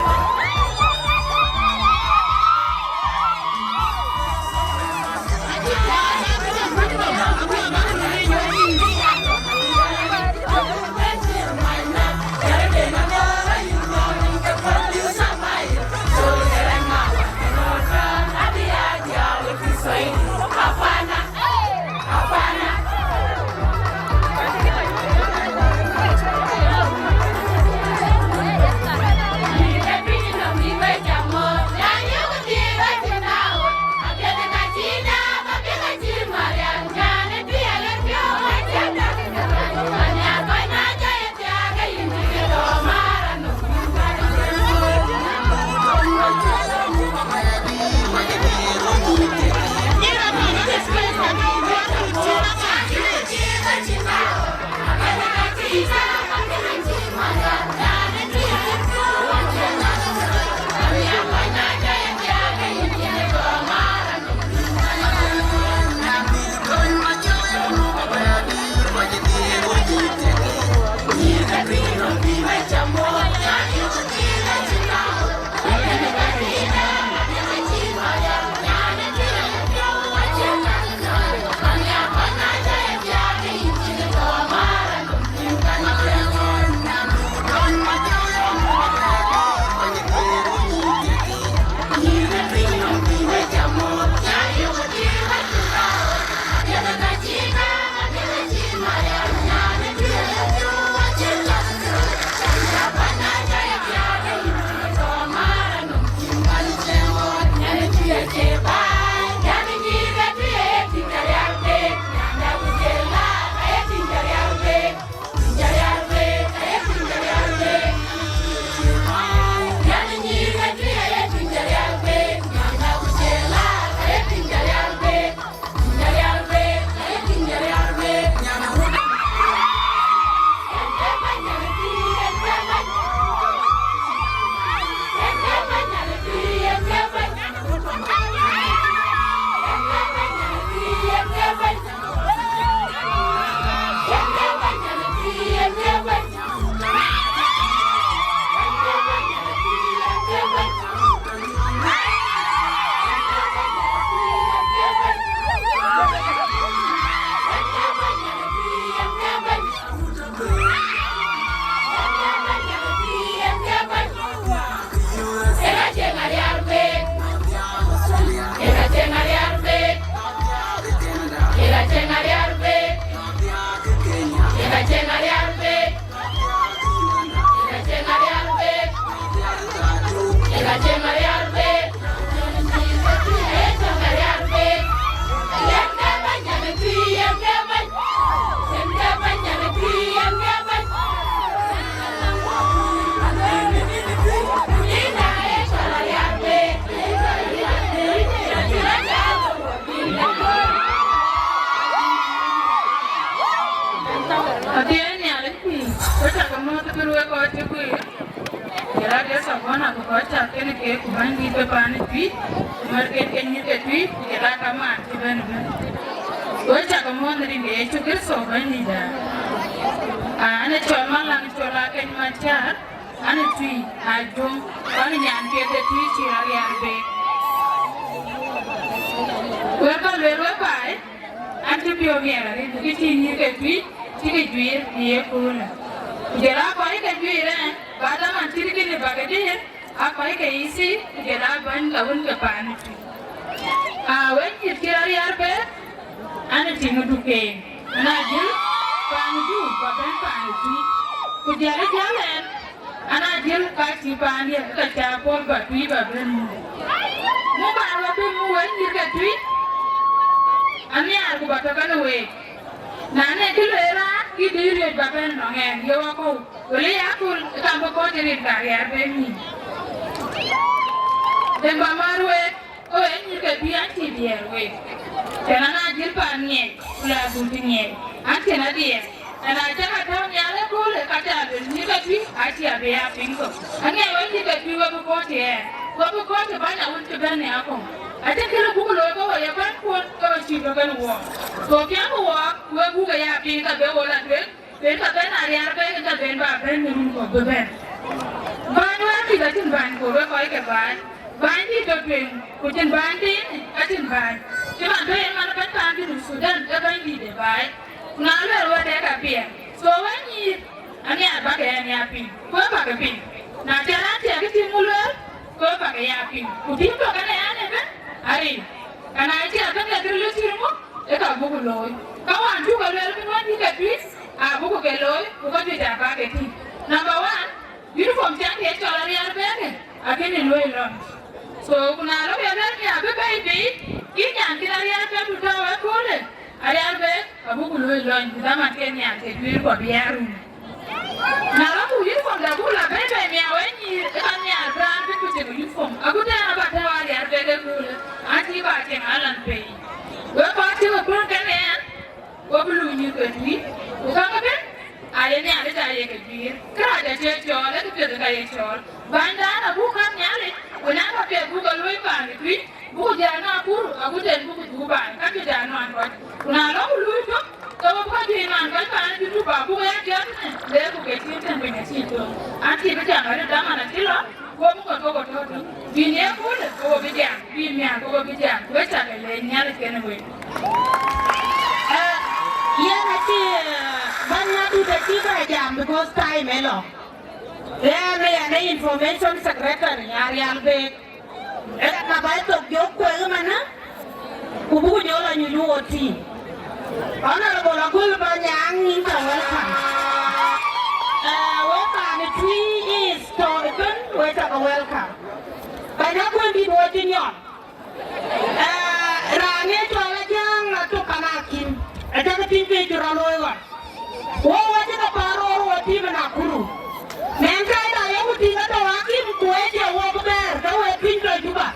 Athiɛɛi Nhialic pïïr, wek cä ke mɔ̈ɔ̈th ëbën wek kɔc cï guiir, jël ade thabuɔn, ku kɔc cath kenë keek, ku bänydït ke paan ë Tuïc, ku mär ken ke nyïïr ke Tuïc, ku jël aa kamaan cï bɛ̈n ëbën. Wek cä ke mɔ̈ɔ̈th në rin ke Yecu Kërtho Bɛ̈nydïtda. Aa, an ë cɔl Malang, cɔl Akeny Macär, an ë Tuïc Ajuɔŋ, ku an ë nyan piɛth de Tuïc cï Ariarbeek. Wek ka lueel wek baai, an cï piɔ̈u miɛt arëët, bï kë cï nyïïr ke Tuïc cï ke juiir në ye köölë. Ku jël aa kɔc ke juiir ɛn, ba dhaman cït kënë bäk ke dïïr, aa kɔc ke E C, ku jël aa bäny ka wën ke paan ë Tuïc. Aa, wek nyïïr cï Ariarbeek, an ë tiŋ ë Dukeŋ, an aa jël paan ë Duk ba bɛ̈n paan ë Tuïc. Ku jël ë jäl ɛn, an aa jël ka cï paandiɛ̈ ka cä puɔ̈l ba Tuïc ba bɛ̈n muk. Muk ba wek bï muk wek nyïïr ke Tuïc, anhiaar ku ba tɔ kenë week. Na ne kë lueel raan, kï dïïr riɔ̈c ba bɛ̈n nɔŋ ɛn, ye wä kɔ̈u, wël ë ya kööl, ë kam bï kɔc ë rin ka Ariarbeek nïïm. Dɛm ba määr week, ke wek nyïïr ke Tuïc an cï diɛɛr week. Tɛ̈n an aa jël paan ŋiɛc, ku la dhuk cï ŋiɛc, an cïn adiɛɛr. Tɛ̈n aa cäk a tääu nhial ëköölë, ka cä luel nyïïr ke Tuïc, acï abï ya piŋ thok. Aŋiɛc wek nyïïr ke Tuïc, we bï kɔ̈ɔ̈c ë ɛn, we bï kɔ̈ɔ̈c ë bäny awën cï bɛ̈n në Akɔ̈u. Acïn kënë buk looi ke we ye bänykuɔn, ke we cïï bï kën wɔɔk. Go piɛŋkï wɔɔk, wek buk ë ya piŋ, ka be wo la tueŋ, ben ka bɛ̈n Ariarbeek, ka ben ba bɛ̈n në run kɔ̈k bï bɛ̈n. Bäny wɛ̈ɛ̈r dït acïn bäny, ku wek kɔc ke baai. Bäny dït tɔ̈ tueŋ, ku cïn bäny tënë, acïn bäny. Cï man tɔ̈ yen man bɛ̈ny paan Junub Thudan, ee bäny dït ë baai. Ku na luel wɛ̈t dɛ ka piɛth. So wek nyïïr, anhiaar bäk ke ya piŋ, ku ee bäk ke piŋ. Na cä raan tiɛɛk kë tïŋ ku lueel, ku ee bäk ke ya piŋ. Ku tïŋ tɔ̈ kënë ɛn ëbɛ̈n, aril. Ka na cï abɛ̈n ke këril ë cït ŋö, ee ka buk looi. Ka wään cuk ke lueel bï wɛ̈n dït ke tuic, abuk ke looi, ku ka juëc aa bäk ke tïŋ. Number one, uniform cän ye cɔl Arial Bek, akënë luɔi launch. So, ku na lɔ ke bɛ̈n ya bï bɛ̈i bei, yï nyan kïn Arial Bek du tɔ̈u ëköölë, Arial Bek abuk luɔi launch, ku dhaman ke nyan ke duëër kɔ̈k bï ya rum. Na lɔ ku uniform da buk la bɛ̈i bei miäk wek nyïïr, ë ka nhiaar bï raan bï ku cïn uniform. Agut tɛ̈n aba tɔ̈u Arial Bek ëköölë, an cï ba cieŋ alan pei. Wek kɔc cï ke kuɔ̈n kënë ɛn, Wo bï luui nyïïr ke tui, ku käŋ ëbɛ̈n, aye Nhialic aye ke juiir. Kërac acie cɔɔl, ee këpiɛth ka ye cɔɔl. Bänydan abuk käŋ Nhialic, ku na käpiɛth buk ke luöi paan ë tui, buk jal Nakuru, agut en buk dhuk baai, ka cï jal nuan kɔc. Ku na lɔ ku luui tök, ke wo bï ka juëc man kɔc paan ë tui, buk ya jɔt në, le ku ke cïn tën piny acï tök. An cï bï jam arëët daman acï lɔ, Wo bï kɔc kɔ̈k tɔ̈ tök, bï ye köölë, ke wo bï jam, bï miäk, ke wo bï jam, we cä ke leec Nhialic kenë wek. Eh, yen acï, eh, bäny adït acï bɛ jam because time ë lɔ. Yen, yen ë information secretary, Arial Bek. Ë ka baai thok jɔ kuek ëmënë, ku buk jɔ lɔ nyuc wo tïŋ. Honorable Agul Banyaŋ, yïn cä welcome. Eh, we paan ë Tui East tɔ̈ ëbɛ̈n, we cä ke welcome. Bɛ̈ny Akuën dït wo cï nyɔl. Eh, raan ë cɔl Ajaŋ atök pan akïm, acä ke tïŋ ke cï rɔt looi ɣɔn. Wo wacï ke paan röör wo tïïm ë Nakuru. Mɛn kɛ̈ɛ̈c da yeku tïŋ atɔ̈ akïm, ku ë cie wok bɛ̈ɛ̈r, ke wek piny tɔ̈ Juba.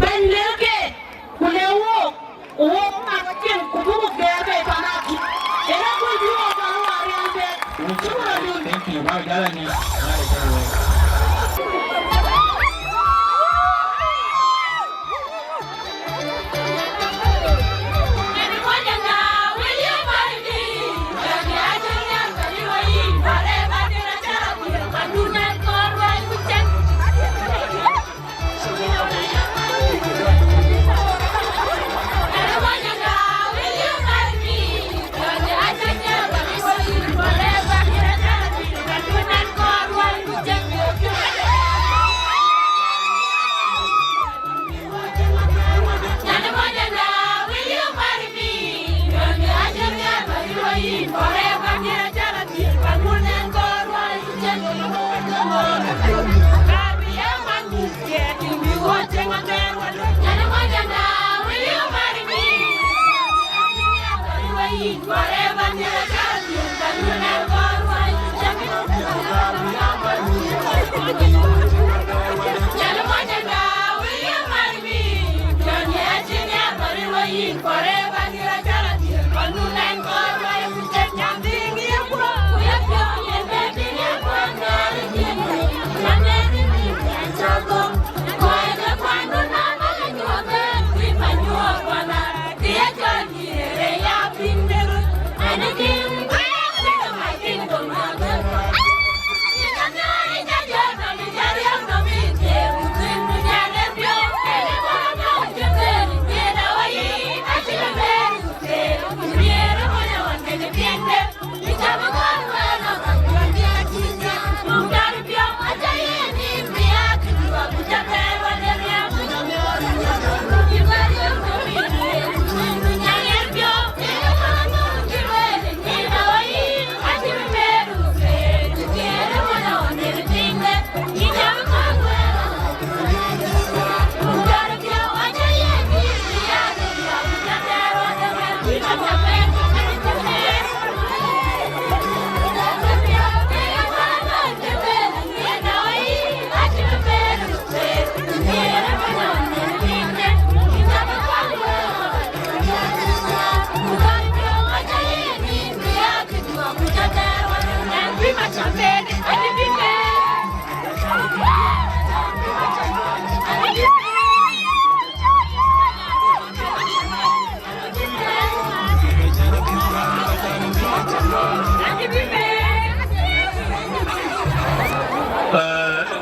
Bɛ̈ny lël keek, ku lëu wook, ku wook ŋak cieŋ, ku buk gɛɛr bei pan akïm. Yen ë kuc bï wok pan wä riɛl bek. Cï ku rɔt dun. Thank you. Bä jala ni.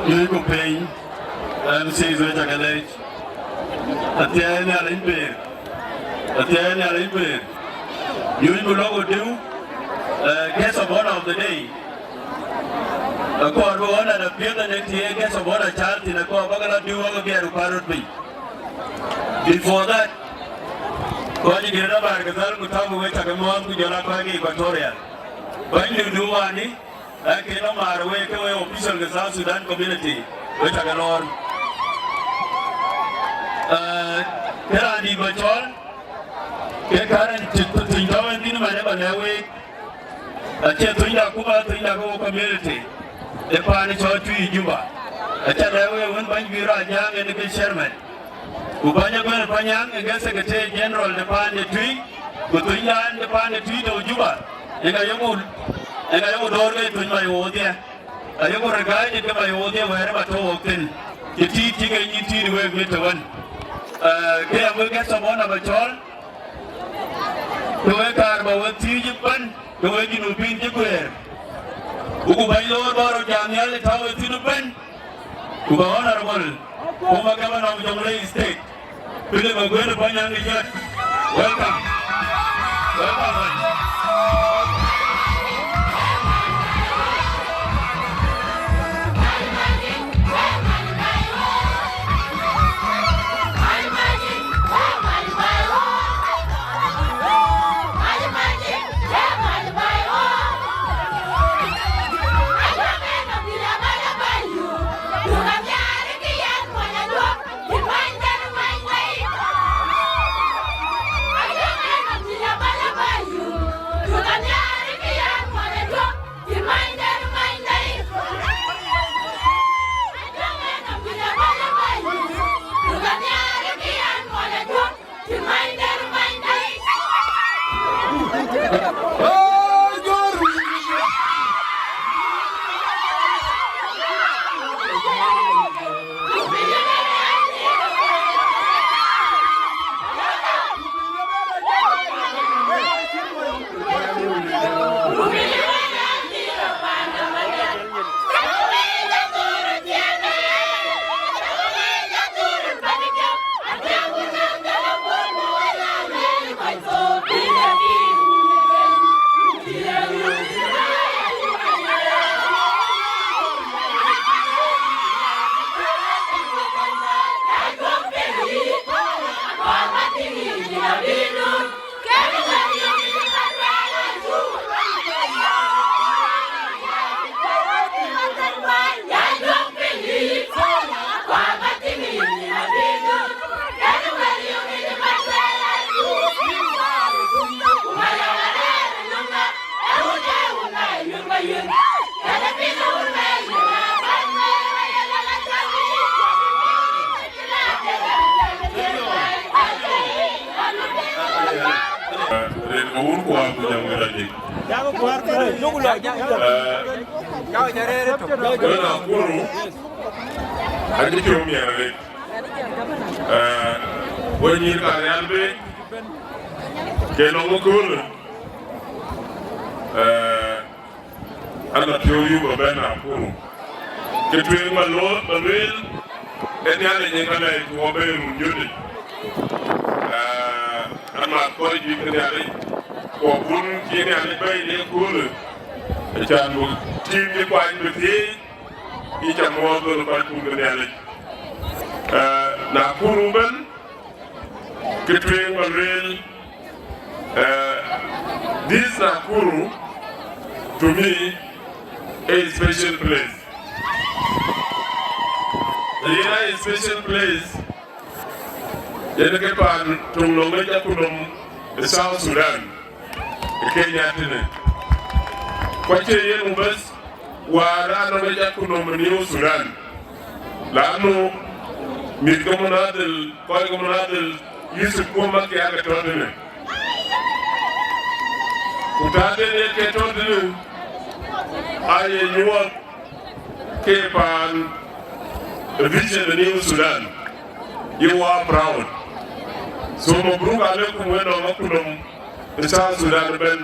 Juëc ku piny, M Cs wek cä ke leec. Athiɛɛi Nhialic pïïr. Athiɛɛi Nhialic pïïr. Juëc ku lɔ ku diu, eh, guest of honor of the day. Akɔɔr bï honor da piɛth ënë të ye guest of honor cäär thïn, akɔɔr bä ke lɔ diu, bä ke biɛɛr ku pär röt piny. Before that, kɔc ë Greater Bahr el Ghazal ku Tawi wek cä ke mɔ̈ɔ̈th ku jɔl aa kɔc ke Equatoria. Bänydu du wani, ë kën ë määr wek ke wek official ke South Sudan community, wek cä ke lɔɔr. Eh, ke raan dït bä cɔl, ke current tuny tɔ̈u en thïn man ë bä lɛ̈k week, acie thuny de akuma, thuny de ke wo community, ë paan cɔl Tui Juba. Acä lɛ̈k week wën bäny bï rɔ Ajaŋ en ke chairman. Ku bäny Aguer Panyaŋ ë ke Secretary General de paan de Tui, ku thunydan de paan de Tui tɔ̈u Juba, ë ka yeku, ë ka yeku dɔ̈ɔ̈r ke thuny mac wodhie. Ayeku röt gäi nyin ke mac wodhie wɛ̈ɛ̈r ë bä tɔ̈u wok thïn, cï tiit cï ke nyïn tiit wek mit tëwën. Eh, ke ya wek guest of honor bä cɔl, ke wek kaar bä wek thiëëc ëbɛ̈n, ke wek Junubin cï guëër. Ku ku bäny loor bä rɔt jam nhial ë tɔ̈u ë thïn ëbɛ̈n. Ku bä Honorable former Governor of Jonglei State, Philip Aguer Panyaŋ Ijot. Welcome. Welcome, man. Rin ke wun kuaar ku jam wira dik. Wena kuru, aki piɔ̈u miɛr rik. Wek nyïïr ka rial be, ke nɔŋ ë köölë. An, apiɔ̈u yup abɛ̈n Nakuru. Kë tueŋ ba lueel, ba lueel, ee Nhialic yen ka lɛc ku abɛ̈n run jöt yic. An, ma kɔc juëc ke Nhialic, ku abun cï Nhialic bɛ̈ɛ̈i në ëköölë, acan buk tïŋ cï kuany bï thiëëc, yïn ca muɔɔth wël kɔckun ke Nhialic. Nakuru ëbɛ̈n, kë tueŋ ba lueel, eh, this Nakuru to me a special place. Yen a special place, yen ke paan töŋ nɔŋ ë jaku nɔm ë South Sudan. Ë Kenya tënë. Ku acie yen ŋu bas, wäär raan nɔm ë jaku nɔm ë New Sudan. Lanu mïth ke munadhil, kɔc ke munadhil Yusuf Kuom Makiar ke tɔ̈ tënë. Ku taten yen ke tɔ̈ tënë, aye nyuɔɔth ke paan ë vision ë New Sudan. You are proud. So, mabruk alekum wek nɔŋ akutnɔm ë South Sudan ëbɛ̈n.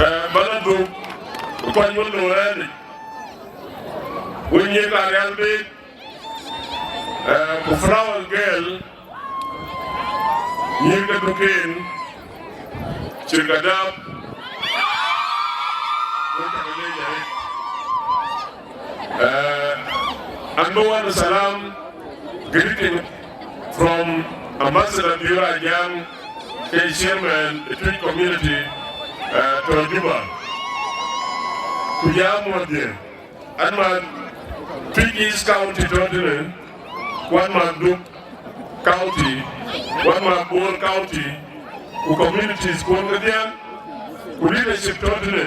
Eh, bana dhuk, kɔc wën lɔ rɛ̈ɛ̈r yic. Wek nyïïr ka Rial Bek, eh, ku Flower Girl, nyïïr ke duken, cïr ka dap, wek cä ke leec arëët. Eh, an bä wan salam, greeting from Ambassador Bior Ajang, ke chairman the Twic community, eh, to Juba. Ku jam wadhi. An ma Twic East County tɔ̈ tënë, ku an ma Duk County, ku an ma Bor County, ku communities kuɔn kedhie, ku leadership tɔ̈ tënë,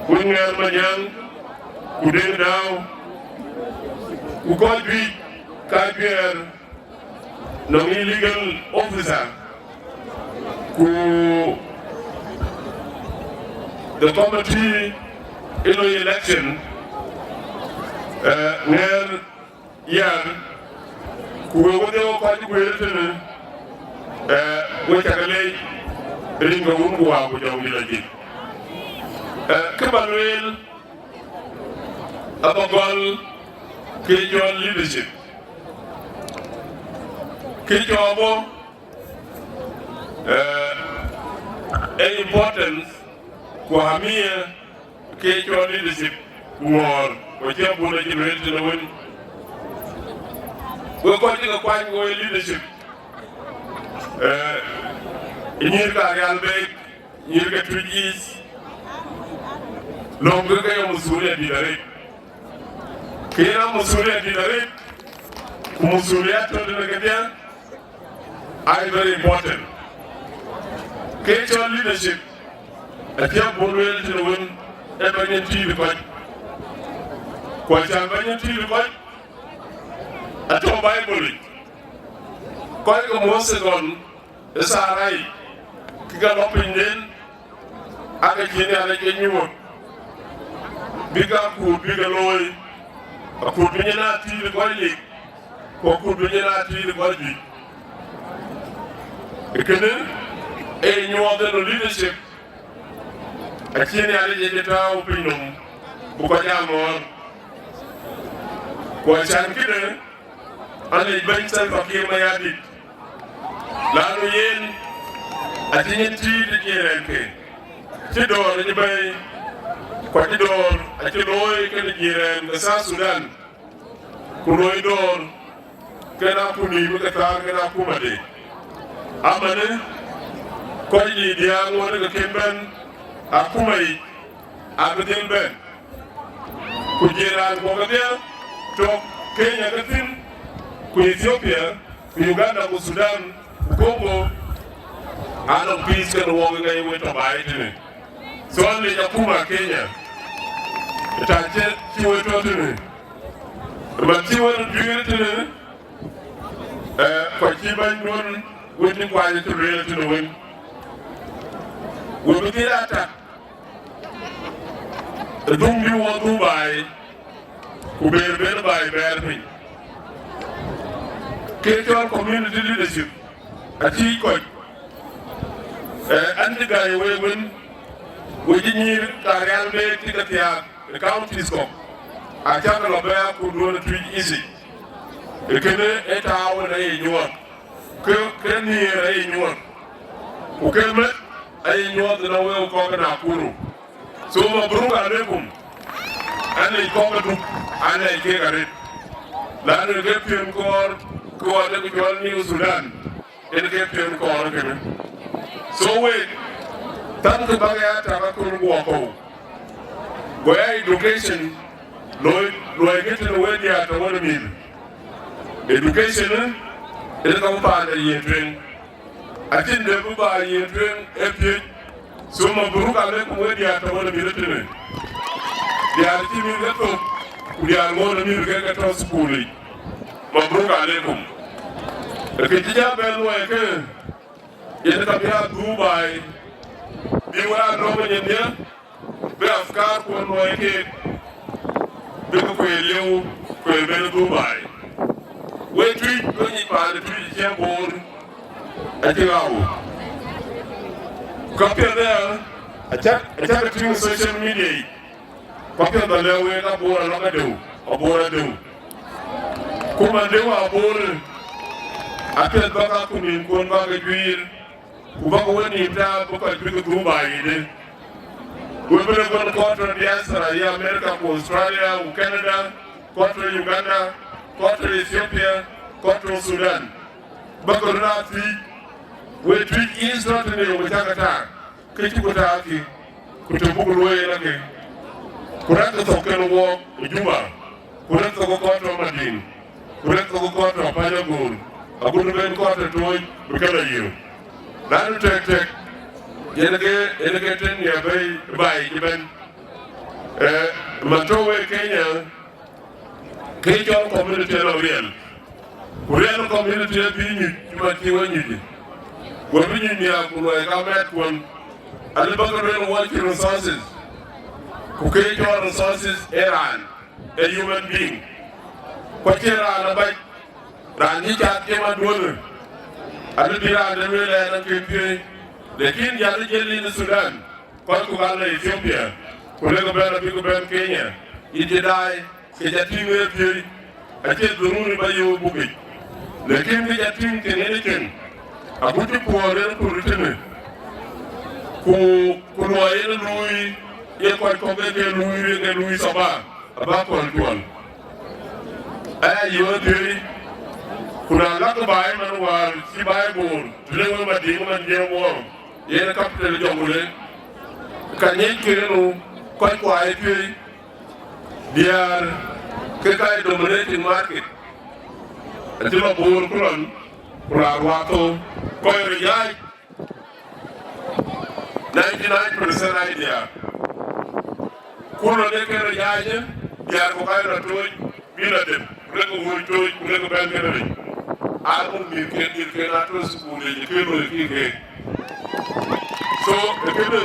ku Ŋɛɛr Manyaŋ, ku Deŋ Dau, ku kɔc juëc ka juɛɛr nɔŋ illegal officer, ku the committee ilo election, eh, Ŋɛɛr Yar, ku we wodhie wo kɔc guëër tënë, eh, we cä ke leec rin ke wun ku waa ku jɔŋdït ajik. Eh, kë ba lueel, aba gɔl ke cɔl leadership. Kë cɔl bɔ̈, eh, e importance ku ahamia ke cɔl leadership ku ŋɔɔr, ku cï abun acï lueel tënë wën. We kɔc cï ke kuany wo leadership, eh, nyïïr ka Rial Bek, nyïïr ke Twic East, lɔ̈ŋ ke ke ye masulia dït arëët. Ke yen a masulia dït arëët, ku masulia tɔ̈ tënë kedhie, are very important. Ke cɔl leadership, acï abun lueel tënë wën, e bɛ̈ny en tïït kɔc. Ku acän bɛ̈ny en tïït kɔc, atɔ̈ Bible yic. Kɔc ke Mose gɔl, ë Sarai, ke ke lɔ pinyden, ake cï Nhialic ke nyuɔɔth, bïk akut bï ke looi, akut bï nyin aa tïït kɔc lik, ku akut bï nyin aa tïït kɔc juëc. Ee kënë, ee nyuɔɔth en leadership, acï Nhialic ye cï tääu piny nɔm, ku kɔc aa mɔ̈ɔ̈r. Ku acän kënë, an lec bɛ̈ny Salva Kiir Mayardit, lanu yen acï nyin tïït ë jiërɛɛnke, cï dɔ̈ɔ̈r acï bɛ̈ɛ̈i, ku acï dɔ̈ɔ̈r acï looi kenë jiërɛɛn ke South Sudan, ku looi dɔ̈ɔ̈r kenë akut nïïm ke thäär kenë akumade. Amanë, kɔc yiic diääk ŋuɔ̈t ke kën bɛ̈n akuma yic, abï dhil bɛ̈n. Ku jiëraan kuɔ kedhie tɔ̈ Kenya ke thïn, ku Ethiopia, ku Uganda, ku Sudan, ku Congo, anɔŋ peace kenë wɔk ë ŋɛi wën tɔ̈ baai tënë. So an lec akuma Kenya, ë tac cï, cï we tɔ̈ tënë, ë man cï we röt juëër tënë, eh, kɔc cï bɛ̈nyduön wën cï kuany cï lueel tënë wën. We bï dhil a tak, ë dhuŋ bï wɔ dhuk baai, ku ber ben baai bɛɛr piny. Ke cɔl community leadership, acï kɔc, eh, an cï gäi week wën, we cï nyïïr ka Rial Bek cï ke thiaak ë counties kɔ̈k, acäk lɔ bɛ̈ɛ̈i akutduön ë Twic East. Ee kënë ee tääu en aye nyuɔɔth, ke, ke nhiëër aye nyuɔɔth, ku ke meth aye nyuɔɔth ënɔŋ wek kɔc ke Nakuru. So mabruk alekum, an lec kɔc ke Duk, an lec kek arëët, lanu ke piɛ̈n kɔɔr ke ɣɔn ë ke cɔl New Sudan, en ke piɛ̈n kɔɔr kënë. So wek, thankï bäk ya tak akön guɔ kɔ̈u. Go ya education, luɔi, luɔi ke tënë wek diäär tɔ̈ wën ë mïth. Education, en ka bï paanda yiën tueŋ. Acïn dɛ bï ba yiën tueŋ ë piëc. So mabruk alekum wek diäär tɔ̈ wën ë mïth ë tënë. Diäär cï mïth ke thök, ku diäär ŋoot ë mïth ke ke tɔ̈ thukul yic. Mabruk alekum. Ee kë cï ja bɛ̈n luɔi ke, yen ka bï a dhuk baai, bï wek a nɔ̈k ë nyin dhiëëth, bï afkar kuɔn luɔi keek, bï ke kueer lieu, kueer ben ë dhuk baai. Wek Twic, wek nyic paan ë Twic ë ciɛɛŋ Boor, acï ɣau. Ka piɛth aya, acäk, acäk tïŋ social media yic, Ku apiɛth ba lɛ̈k wek, Abor alɔŋ adeu, Abor adeu. Ku man deu Abor, apiɛth bäk akutnïïmkuɔn bäk ke juiir, ku bäk wek nïïm tääu bï kɔc bï ke dhuk baai yic. Wek bï lɔ bɛ̈n kɔc tɔ̈ diaspora, ye America ku Australia ku Canada, kɔc tɔ̈ Uganda, kɔc tɔ̈ Ethiopia, kɔc tɔ̈ Sudan. Bäk röt aa thiëëc, wek Twic East tɔ̈ tënë, yeŋö cäk ke tak, kë cïku taakï, ku të buk luɔ̈i yen akë. Ku rɛ̈k thok kën wɔɔk ë Juba, ku rɛ̈k thok kɔc tɔ̈ Madiŋ, ku rɛ̈k thok kɔc tɔ̈ Panyagoor, agut bï ben kɔc tɔ̈ tooc bï ke lɔ yök. Lanu tɛ̈k tɛ̈k, yen ke, yen ke tën ya bɛ̈i baai cï bɛ̈n. Eh, man tɔ̈ wek Kenya, ke cɔl community lɔ riɛl. Ku riɛl community abï nyuc cï man cï we nyuc. We bï nyuc nhiaar ku luɔi ka mɛt kuɔn. Alë bäk lueel wɔ cï resources. Ku ke cɔl resources ë raan, ë human being. Ku acïn raan abac, raan cï cath cï man duɔ̈në. Alë bï raan de lueel ɛn akën piööc. Lakin jal jël yïn Sudan, kɔc ku gal në Ethiopia, ku lek bɛ̈n abïk bɛ̈n Kenya, yïn cï daai, ke ca tïŋ ë piööc, acie dharuri ba yöök bukic. Lakin ke ca tïŋ cïn yen cïn, agut cï puɔ̈r yen kur tënë, ku, ku luɔi yen luui, ye kɔc kɔ̈k ke ke luui, ye ke luui thaba, aba kɔ̈l cuɔl. Aya yöök piööc, ku na lak baai man wäär cï baai Bor, të le wek Madiŋ man jiëëm wɔɔk, yen capital Jonglei, ka nyiɛc ke nu kɔc kuai piööc, diäär ke ka ye dominating market, acï lɔ Bor ku lɔn, ku raan wathou, kɔc röt yaac, ninety nine percent aa diäär. Ku lɔ de kën röt yaac, diäär ku ka ye lɔ tooc, bï lɔ dem, ku lek wuur tooc, ku lek bɛ̈n kënë rec. Aa muk mïthken, mïthken aa tɔ̈ thukul yic, kën loi kï keek. So, ë kënë,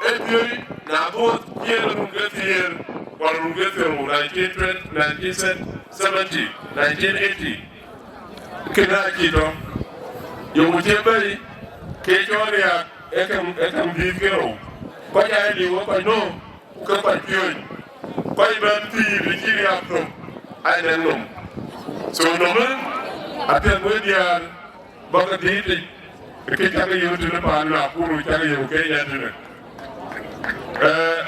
ë piööc, na bɔ̈ thiëër run ke thiëër, wala run ke thiëër, nineteen twenty, nineteen seventy, nineteen eighty, kënë acï tɔ̈. Yöŋ cï bɛ̈i, ke cɔl riääk, ë käŋ, ë käŋ dhiëth ke rou. Kɔc aa liu, ë kɔc nööm, ku ke kɔc piööc, kɔc bɛ̈n pïïr ë cï riääk thök, aa nɛŋ nöm. So nöm ë, apiɛth wek diäär, bäk ke dhiëëtic, ë kë cäk ke yöök tënë paan Nakuru, cäk ke yöök Kenya tënë. Eh,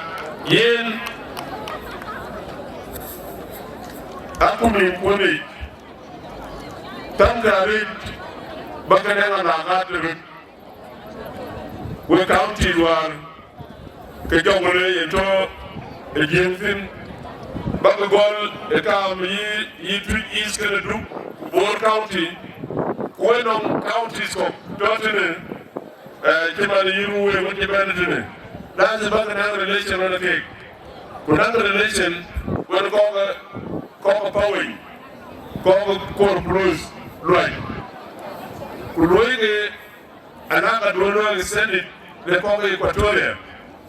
yen, akutnïïmkuɔn yic, thaŋkë arëët, bäk ke nɛŋ alakat röt. Wek county wäär, ke Jonglei yen tɔ̈ ë Jiëëŋ thïn, bäk gɔl ë kaam yï, yï Twic East kënë Duk, ku Bor County, ku wek nɔŋ counties kɔ̈k tɔ̈ tënë, eh, cï man yï Ruweng wën cï bɛ̈n tënë. Lazim bäk naŋ relation wën keek. Ku naŋ relation wën kɔ̈k, kɔ̈k Paweny, kɔ̈k Kor Plus, Luany. Ku luɔi ke alaka duön wek extended le kɔc ke Equatoria,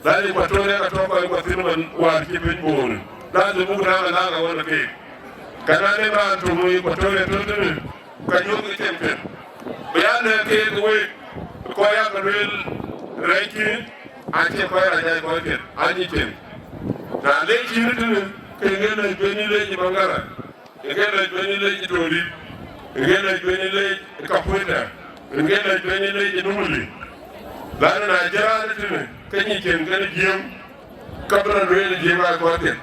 la Equatoria ka tɔ̈ kɔc kuɔ thïn man wäär cï piny Bor, lazim buk naŋ alaka wën keek. Ka na le raan töŋ Equatoria tɔ̈ tënë, ka nyuɔ̈th ke cieŋ piɛth. Bï ya lɛ̈k keek wek, kɔc yak lueel rɛɛckï, acie kɔc rac, aa kɔc piɛth, aa nyic cieŋ. Na le cïn tënë, ke ŋen lɛc bɛ̈n yï lec ë Maŋgala. Ë ke lɛc bɛ̈n yï lec ë Tondït, ë ke lɛc bɛ̈n yï lec ë Kapueta, ë ke lɛc bɛ̈n yï lec ë Numili. Lanu na jël raan ë tënë, ke nyic cieŋ kenë Jiëëŋ, ka bï rɔt lueel ë Jiëëŋ aa kɔc piɛth.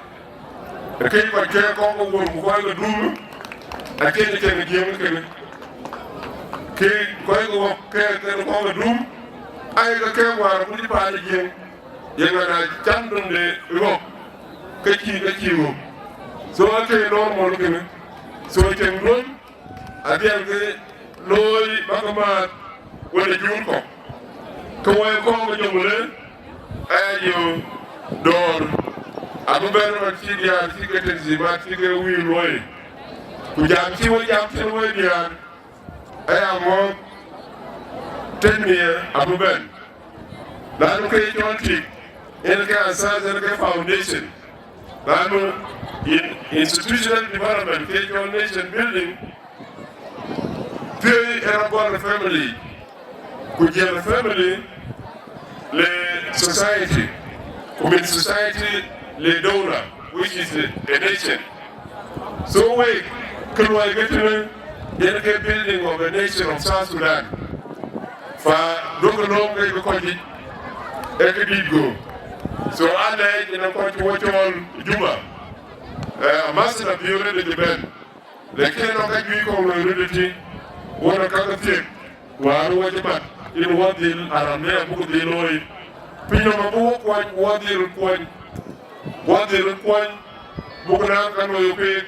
Ë ke kɔc ke kɔ̈k ke Wor ku kɔc ke Dum, acïn cieŋ ë Jiëëŋ kënë. Ke kɔc ke Wok ke kenë kɔc ke Dum, ayek ke kek wäär ku cï paan ë Jiëëŋ. Yeŋa na cam döŋde ɣɔ̈k, ke cïï, ke cïï ɣöök. So, ake normal kënë. So, cieŋ duön, adhiɛl ke looi bäk ke määth wën ë juur kɔ̈k. Ke wɔ ye kɔ̈k ke Jonglei, aya yöök dɔ̈ɔ̈r, abï bɛ̈n rɔt cï diäär cï ke tanzimat cï ke wïïr luɔi. Ku jam cï wek jam thïn wek diäär, aya ŋɔ̈ɔ̈th tënë miɛ̈ abï bɛ̈n. Lanu ke cɔl tik, en ke asas, en ke foundation. Lanu in institutional development ke cɔl nation building, thiëi en abɔl family, ku jiël family le society. Ku min society le dowla, which is a, a nation. So wek, kë luɔi ke tënë, yen ke building of a nation of South Sudan. Fa duɔ̈kkë lööm ke kɔc yic, ee këdït go. So alɛɛc ënë kɔc cï wɔ cɔɔl Juba. Eh, ambassador bï rëëdë cï bɛ̈n. Lakin ënɔɔnë ka juëc kɔ̈k loi röt ëtï, wën ë ka ke thiek, wäär wɔ cï mat, yen wɔ dhil aramia buk dhil looi. Pinynɔm abï wɔ kuany, wɔ dhil kuany, wɔ dhil kuany, buk naŋ ka looi keek,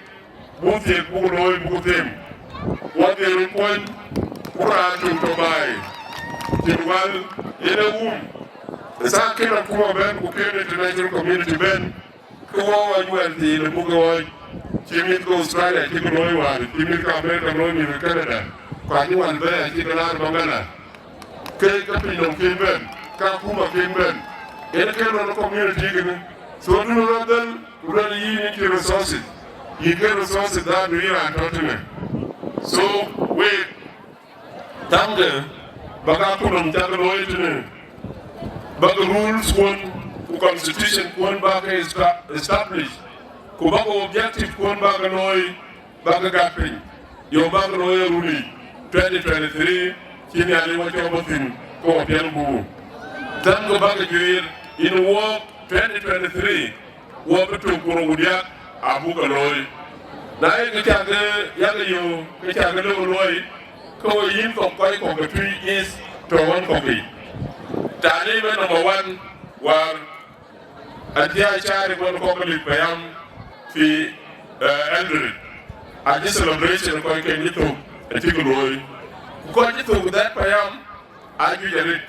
buk thiek, buk looi, buk them. Wɔ dhil kuany, buk raan töŋ tɔ̈ baai. Cïn wäl, yen ee wum. Ë thaa kën akuma bɛ̈n, ku kën international community bɛ̈n, ke wɔ ɣɔc wɛl thiin ë buk ɣɔc, cï mïth ke Australia cï ke looi wäär, cï mïth ke America looi, mïth ke Canada, ku acï wal bɛ̈ɛ̈i acï ke laar Bangala. Ke, ke pinynɔm kën bɛ̈n, ke akuma kën bɛ̈n. Yen ke lon ë community kënë. So dunë rɔt dhël, ku luɛl yïn yïn cï resources. Yïn ke resources that du yïn raan tɔ̈ tënë. So, wek, thamkë, bäk akuma cak looi tënë, bäk rules kuɔn ku constitution kuɔn bäk ke esta-, establish, ku bäk objective kuɔn bäk looi, bäk gät piny, yo bäk looi ë run yic twenty twenty-three, cï Nhialic wɔ cɔk bɔ̈ thïn, ke wɔ piɛl guur. Thamkë bäk juëër, yïn wɔɔk twenty twenty-three, wɔ bï tök ku rou diäk abuk ke looi. Na ye kë cak ke yak yök, kë cak ke lëu luɔi, ke wo yïn kɔ̈k kɔc kɔ̈k ke Tuic East tɔ̈ ɣɔn kɔ̈k yic. Taalim ë number one, wäär acï a caar ë ɣɔn kɔ̈k ke lip payam fi, eh, Eldoret. Acï celebration kɔc ke cï thök acï ke looi. Ku kɔc cï thök that payam, ajuëc arëët.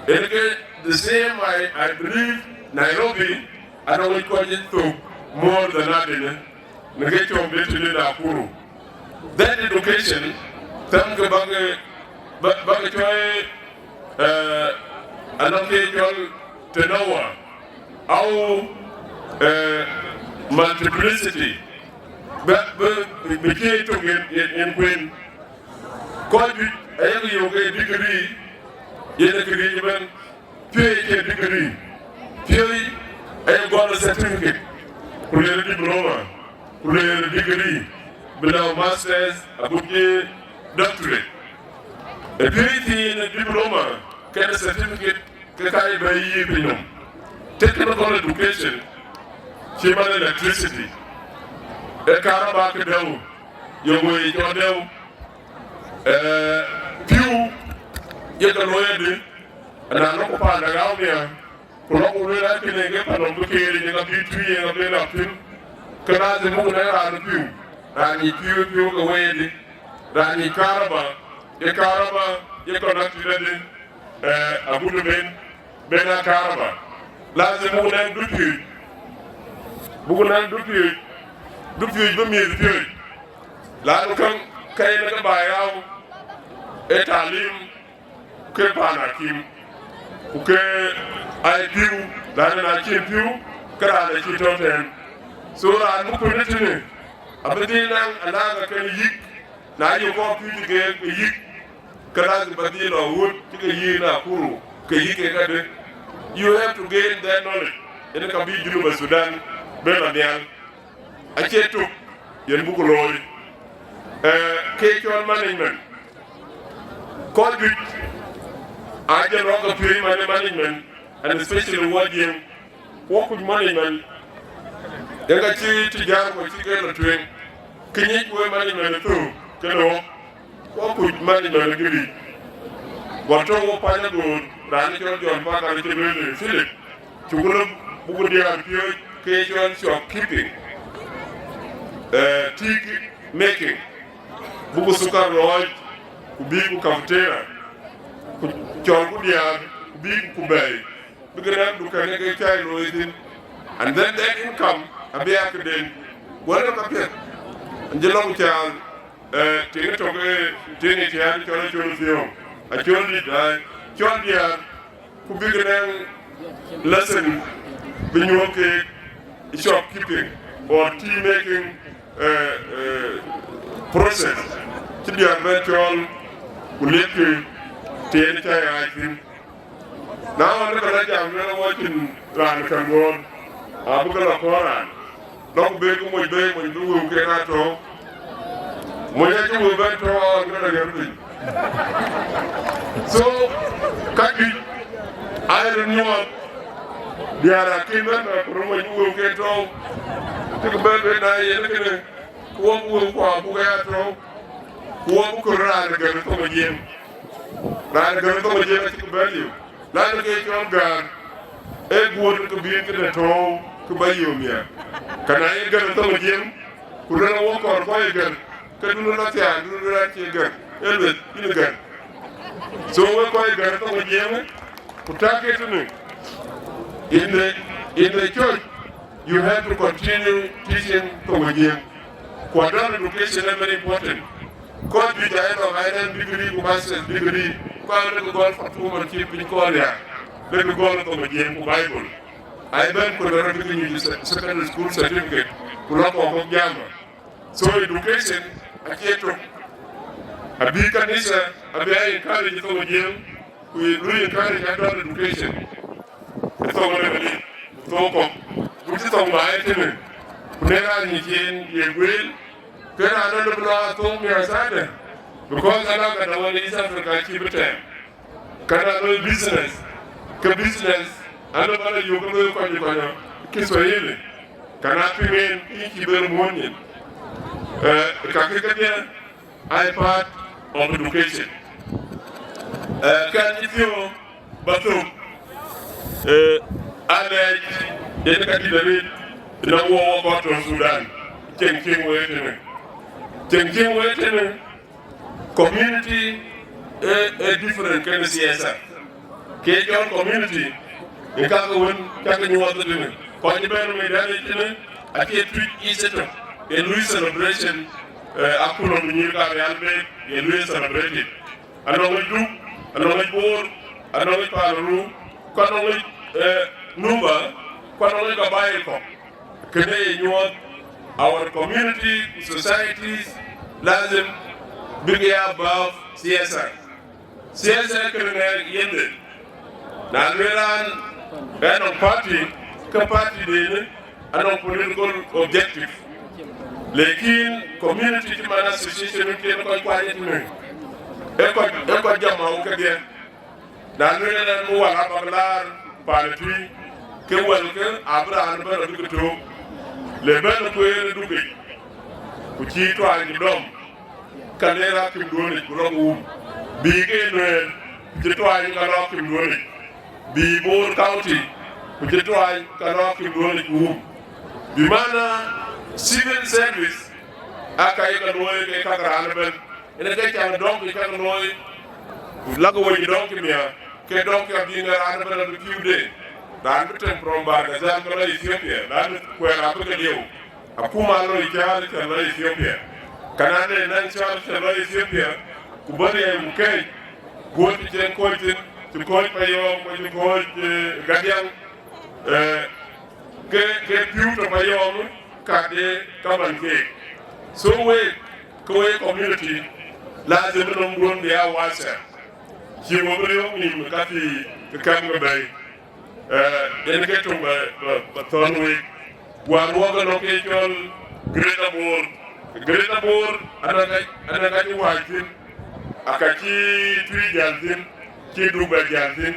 Yen ke the same, I, I believe Nairobi, anɔŋ yic kɔc cï thök more than adënë, në ke com de tëde Nakuru. That education, thamkë bäk, bäk, bäk cuɔi, eh, anɔŋ ke cɔl tenowa, au, eh, multiplicity, bï, bï, bï, bï cïï tök yen, yen, yen kueen. Kɔc juëc ayek yök ke degree, yen ë këriëëc ëbɛ̈n, piööc ë degree. Piööc aye gɔl ë certificate, ku le diploma, ku le degree, bï lɔ masters, agut cï doctorate. Ë piööc thiin ë diploma kenë certificate, ke ka ye bɛ̈ɛ̈i yï pinynɔm. Technical education, cï man electricity, ee karaba ke dɛ̈u, ye wëi cɔl dɛ̈u, eh, pïu, ye ke looi adï, na lɔ ku panda ɣau miäk, ku lɔ ku lueel akënë ke panɔm bï keer, ye ka bï tui, ye ka bï lɔ thïn, ke lazim buk nɛ̈k raan pïu, raan yic pïu, pïu ke wëi adï, raan yic karaba, ye karaba, ye connected adï, eh, agut ben, ben a karaba. Lazim buk nɛ̈k dupiööc, buk nɛ̈k dupiööc, dupiööc bï mïth piööc. Lanu käŋ, ka yen ke baai ɣau, ee taalim, ke paan akïm, ku ke aa ye pïu, lanu na cïn pïu, ke raan acï tɔ̈ tɛ̈n. So raan bï kuënë tënë, abï dhil naŋ alaga kenë yïk, na ye kɔc pïu cï geek ë yïk, ke lazim ba dhil lɔ ɣöt cï ke yïk Nakuru, ke yïk kek adï. You have to gain that knowledge. Yen ka bï Junub Sudan ben lɔ nhial. Acie tök, yen buk looi. Eh, ke cɔl management. Kɔc juëc aa jɔl rɔt ke piööc man ë management, and especially wɔ Jiëŋ. Wɔ kuc management, yen ka cï tïjär ku cï ke lɔ tueŋ. Kë nyic wek management ë thök, kënë wɔ, wɔ kuc management ë Giric. Wɔ tɔ̈ wɔ pany agoor, raan cɔl John Parker cï lueel ë Philip, cuk lɔ buk diäär piööc ke cɔl shopkeeping, eh, tea making, buk thukar lɔɔc, ku bï ku cafeteria, ku cɔl ku diäär, ku bï ku bɛ̈ɛ̈i. Bïk rɛ̈ɛ̈r dukɛn ë ke cä looi thïn. And then that income abï aa këden. Wɛ̈t ë ka piɛth. Jël lɔ ku cääl, eh, tiŋ tök, eh, tiŋ ë tiɛɛl cɔl acol thiɔ̈ɔ̈ŋ, acol dït, ai, cɔl diäär, ku bïk rɛ̈ɛ̈r lesson bï nyuɔ̈ɔ̈k ke shopkeeping or tea making, eh, eh, process. Cï diäär bɛ̈n cɔɔl, ku liepkï tiɛɛl cä yaac thïn. Na ɣɔn ke la jam luel awɔcin raan kan ŋoon, abï ke la kɔɔr raan. Lɔk bek moc bɛ̈ɛ̈i, moc bï wëu ke na tɔ̈u. Moc acï wëu bɛ̈n tɔ̈u ɣɔn ke la ɣer piny. So, ka juëc, aa röt nyuɔɔth, diäär akïn bɛ̈n bɛ ku röt moc bï wëu ke tɔ̈u. Cïk bɛ̈n bɛ na yen kënë, ku wok wëu ku abuk ya tɔ̈u. Ku wok bï kɔɔr raan gäk thoŋ ë Jiëŋ. Raan gäk thoŋ ë Jiëŋ acïk bɛ̈n liu. Lɔn ke cɔl gäär, ee guöt ke bï këde tɔ̈u ke bä yom ya. Ka na ye gäär thoŋ Jiëŋ, ku rɛn wok kɔɔr kɔc ë gäär, ke dunë la thiaan, dunë rɛn cie gäär, ee lueth yïn gäär. So wek kɔc ë gäär thoŋ Jiëŋ, ku tak ke tënë, in the, in the church, you have to continue teaching thoŋ Jiëŋ. Ku adult education is very important. Kɔc juëc aa lɔ ɣa ënɛn degree ku master's degree, ku aa lëk gɔl Khartoum man cï piny kɔɔr ya, lëk gɔl thoŋ Jiëŋ ku Bible. Ai bɛ̈n ku lɔ rɔt ke nyuc se-, secondary school certificate, ku lɔ kɔɔr kɔ̈k jama. So education acie tok. Abï kanitha, abï a encourage thoŋ Jiëŋ, ku ye luɔi encourage adult education. Ë thoŋ ë Lebanon, ku thoŋ kɔ̈k, ku cï thoŋ baai tënë, ku në raan nyic yen ye gueel, ke raan ë lëu bï lɔ a thoŋ miäk thadë, because alak adaŋ wën East Africa cï bï tɛɛm. Ka na loi business, ke business, alëu bä lɔ yök ke loi kɔc ë kɔc ë Kiswahili, ka na piŋ en, ke yïn cï bɛr muɔ̈ɔ̈n nyin. Eh, kakë kedhie, ai part of education. Eh, kɛn cï thiɔ̈k bä thök, eh, alɛɛc yen ka dït arëët, ënɔŋ wok wok kɔc tɔ̈ Thudan, cieŋ cieŋ wek tënë. Cieŋ cieŋ wek tënë, community, eh, eh, different kenë siasa. Ke jɔl community, ë kakë wën cakë nyuɔɔth tënë. Kɔc ëbɛ̈n mëdan ë tënë, acie Twic East etök, ë lui celebration, eh, akulɔ bï nyïïr ka rial bek, ë lui celebrated. Anɔŋic Duk, anɔŋic Bor, anɔŋic Panaruu, ku anɔŋic, eh, Nuba, ku anɔŋic Gabail kɔ̈k. Kënë ye nyuɔɔth our community, societies, lazim bïk ya above siasa. Siasa kënë ŋɛk yende. Na lueel raan, ɣɛn nɔŋ party, ke party denë anɔŋ political objective. Lakin community cï man association wën kën kɔc kuany ëtënë, ë kɔc, ë kɔc jam au kedhie. Na lueel ënɛn bï wal abäk laar paan ë tui, ke wal ke abï raan ëbɛ̈n abï ke töök, le bɛ̈n kueer ë Dukic, ku cï tuaany cï dɔm, ka le raan akimduɔ̈ɔ̈nic ku lɔ ke wum, bï ke Nuɛɛr cï tuaany ka lɔ akimduɔ̈ɔ̈nic, bï Bor County ku cï tuaany ka lɔ akimduɔ̈ɔ̈nic ku wum. Bï man, ah, civil service aa ka ye ke luɔ̈i ke kak raan ëbɛ̈n. Ënë ke cäŋ dɔ̈ŋ kë cäŋ looi, ku lakë wec dɔ̈ŋ kë miäk, ke dɔ̈ŋ kë abï ŋɛk raan ëbɛ̈n abï pïu de, raan bï tem from Bahr el Ghazal ke lɔ Ethiopia, raan kuɛɛr abï ke lieu, akuma lɔ cäär cä lɔ Ethiopia. Ka na de naŋ cäär cä lɔ Ethiopia, ku bä riɛɛc ku kɛ̈ɛ̈c, guöt cï cen kɔc thïn, cï kɔc Payɔɔm, ku cï kɔc, eh, Gadiaŋ, eh, ke, ke pïu tɔ̈ Payɔɔm, ka de kaman keek. So wek, ke wek community, lazim nɔm duɔ̈n bï ya wasa. Cï wok riɔ̈ɔ̈k nïïm ka thii ke kɛm ke bɛ̈i. Eh, yen ke töŋ bä, bä, bä thɔ̈n wek. Wäär wok ënɔŋ ke cɔl Greater Bor. Greater Bor, anɔŋ ka, anɔŋ ka cï wääc thïn. Aka cï Tui jäl thïn, cï Duk bɛ jäl thïn.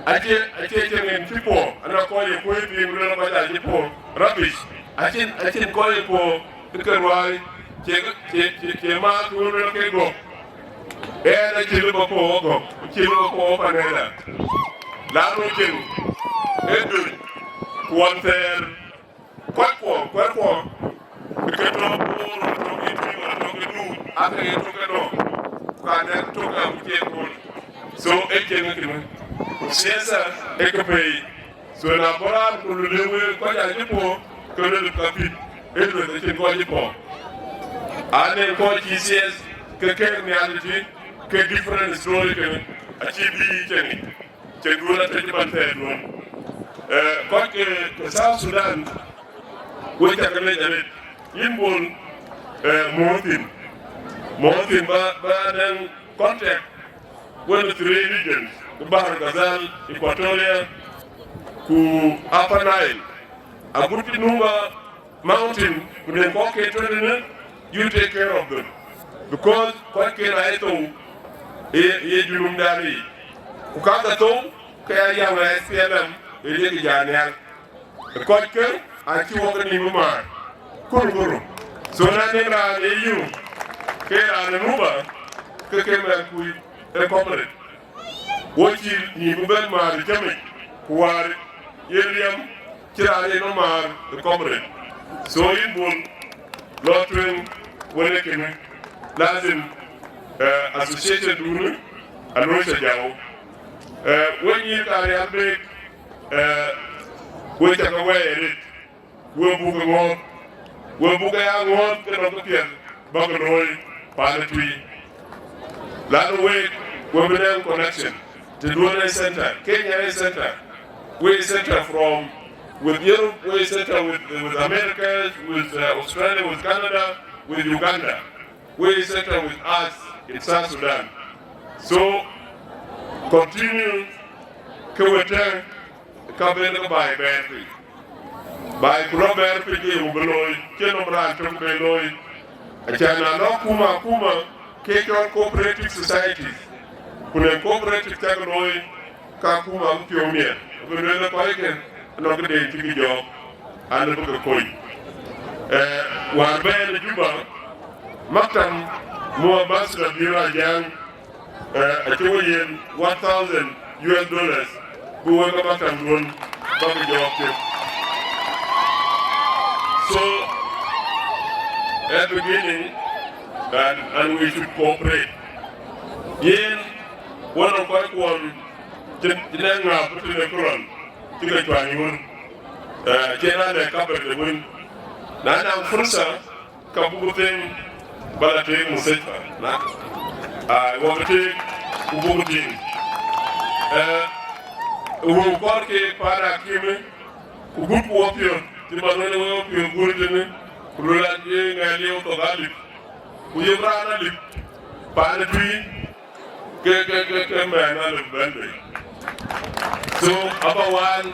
Acie, acie cieŋ en cï puɔ̈u, ana kɔc ë kuöc piŋ luel kɔc aa cï puɔ̈u. Rubbish. Acïn, acïn kɔc ë puɔ̈u ë ke ruääi, cie, cie, cie, cie maath wën luel ke gɔ̈k. Ɛn acï lëu bä puɔ̈u ë gɔ̈k, acï lëu bä puɔ̈u panɛda. Lanu cieŋ ë döc, kuɔn thɛɛr. Kɔckuɔ, kuɛ̈rkuɔ, ke tɔ̈ Bor, tɔ̈ ke Tui, wala tɔ̈ ke Duk, aake ye tök ke dɔ̈, ku ka dɛ̈t tök ke abuk cie kuɔn. So, ee cieŋ ë kënë. Ku siasa ee ke pɛ̈i. So, na bɔ̈ raan ku lëu wek kɔc aa cï puɔ̈u, ke luel ka pït, ee lueth acïn kɔc cï puɔ̈u. Ane kɔc cï siasa ke keek Nhialic tï, ke different story kënë, acï bï cieŋ yic. Cïn duɔ̈n atɔ̈ cï man thɛɛr duɔ̈n. Eh, kɔc ke, ke South Sudan, wek cä ke lec arëët. Yïn Bol, eh, mɔ̈ɔ̈r thïn. Mɔ̈ɔ̈r thïn ba, ba nɛŋ contact wën three regions. ku Bahr el Ghazal, Equatoria, ku Upper Nile, agut cï Nuba Mountain, ku den kɔc ke tɔ̈ tënë, you take care of them. Because kɔc ke na ye thou, ye, ye junum dan yic. Ku ka ke thou, ke ya yam S P L M, ye ye ke jam nhial. Kɔc ke, acï wok ke nïïm maar. Kur, kur. So na nɔŋ raan ye yï, ke raan ë Nuba, ke ke mɛn kuc ë comrade. Wo cï nïïm bï bɛ̈n määr ë cämic, ku wäär ye riɛm cï raan ye nɔm määr ë comrade. So yïn Bol, lɔ tueŋ wën ë kënë, lazim, eh, association dunë, aluɔi ca jau. Eh, we nyïïr ka rial beek, eh, we ca ke wɛɛi arëët. We buk ŋɔ̈ɔ̈th, we buk ya ŋɔ̈ɔ̈th ke nɔm ke piɛth bäk looi paan ë Tuï. Lanu week, we bï nɛŋ connection të duɔ̈n ë center, Kenya ë center, we center from, with Europe, we center with, with America, with, uh, Australia, with Canada, with Uganda. We center with us in South Sudan. So, continue ke we tɛ̈ ka ben ke baai bɛɛr piny. Baai ku lɔ bɛɛr piny ke yeku bï looi, cïn nɔm raan tök bï looi. Acan na lɔ kuma, kuma ke cɔl cooperative societies, ku nɔŋ cooperative cäk looi, ka kuma bï piɔ̈u miɛt, bï lueel ë kɔc ke nɔm këden cï ke jɔɔk, an, bï ke kony. Eh, wäär bɛ̈n ë Juba, maktam mu Ambassador Biol Ajaŋ, eh, acï wo yen one thousand U S dollars, ku wek ë maktam duɔ̈n bäk jɔɔk cök. So, a beginning, and, and we should cooperate. Yen, wën ë kɔc kuɔn cï, cï nɛŋ ŋääp tënë Kuran, cï ke cuany wun, eh, cïn alɛ kabɛ̈t de wun. Na naŋ fursa, ka buk them ba la teek mustashfa. Na, ai, wok teek, ku buk tïŋ. Eh, wëu kɔɔr ke paan akimë, ku gut ku wɔ piɔ̈n, cï man wën ë wëu piɔ̈n guur tënë, ku luel an, ye ŋɛɛr lieu thok alip, ku yök raan alip, paan ë Tuï, ke, ke, ke, ke mɛɛn alip bɛ̈n bei. So, aba waan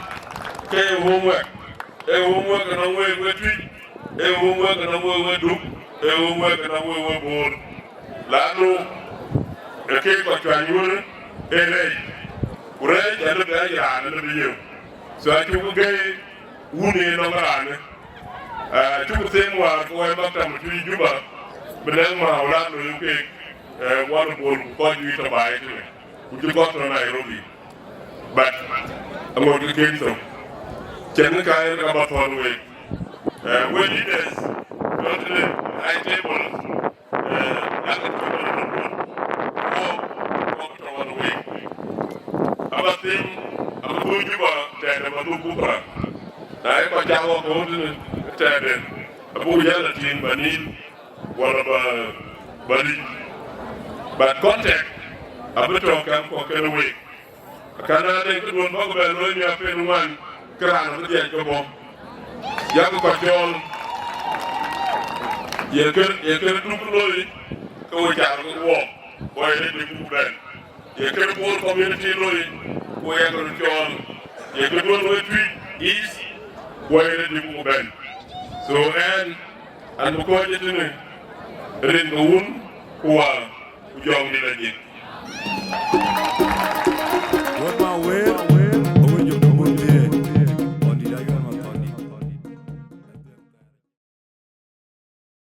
ke homework, ee homework ënɔŋ week we Tuï, ee homework ënɔŋ week we Duk, ee homework ënɔŋ week we Boor. Lanu, ee keek kɔc cuany wun, ee rɛɛc, ku rɛɛc alip bɛ raan alip yeu. So, acuk gɛi wun ë nɔŋ raanë. Ah, cuk them wäär ke wɛ̈i maktam Tuï Juba, bï nɛŋ ma awlad looi keek, eh, wal Bol ku kɔc juëc tɔ̈ baai tënë, ku cï kɔc tɔ̈ Nairobi. But aŋot ke kën thok. Cɛn ka yen ka ba thɔ̈n week. Eh, we leaders, don't let high table. Eh, yak tɔ̈ wal Bol. Wok, wok tɔ̈ wal week. Aba them, aba dhuk Juba, tɛ̈dɛ̈ ba dhuk Bukura. Na ye kɔc cak wɔ kɔ̈u tënë tɛ̈dɛ̈, abuk jäl a tïŋ ba nïn, wala ba, ba lic. But contact abï tɔ̈ kɛm kɔ̈k kenë week. Akën na leŋ këduɔ̈n bɔ̈ ku bɛ looi miäk pen ŋuan, ke raan abï dhiɛc ke bɔ̈. Yak kɔc cɔɔl, ye kër, ye kër Duk looi, ke we car ke wɔɔk, wɔ ye rëëc buk bɛ̈n. Ye kër Bor community looi, ku yak röt cɔɔl, ye kë duɔ̈n we Tuï East, ku ye rëëc buk bɛ̈n. So ɣɛn, an bï kɔc ë tënë, rin ke wun, ku wäär, ku jɔŋdït ajik.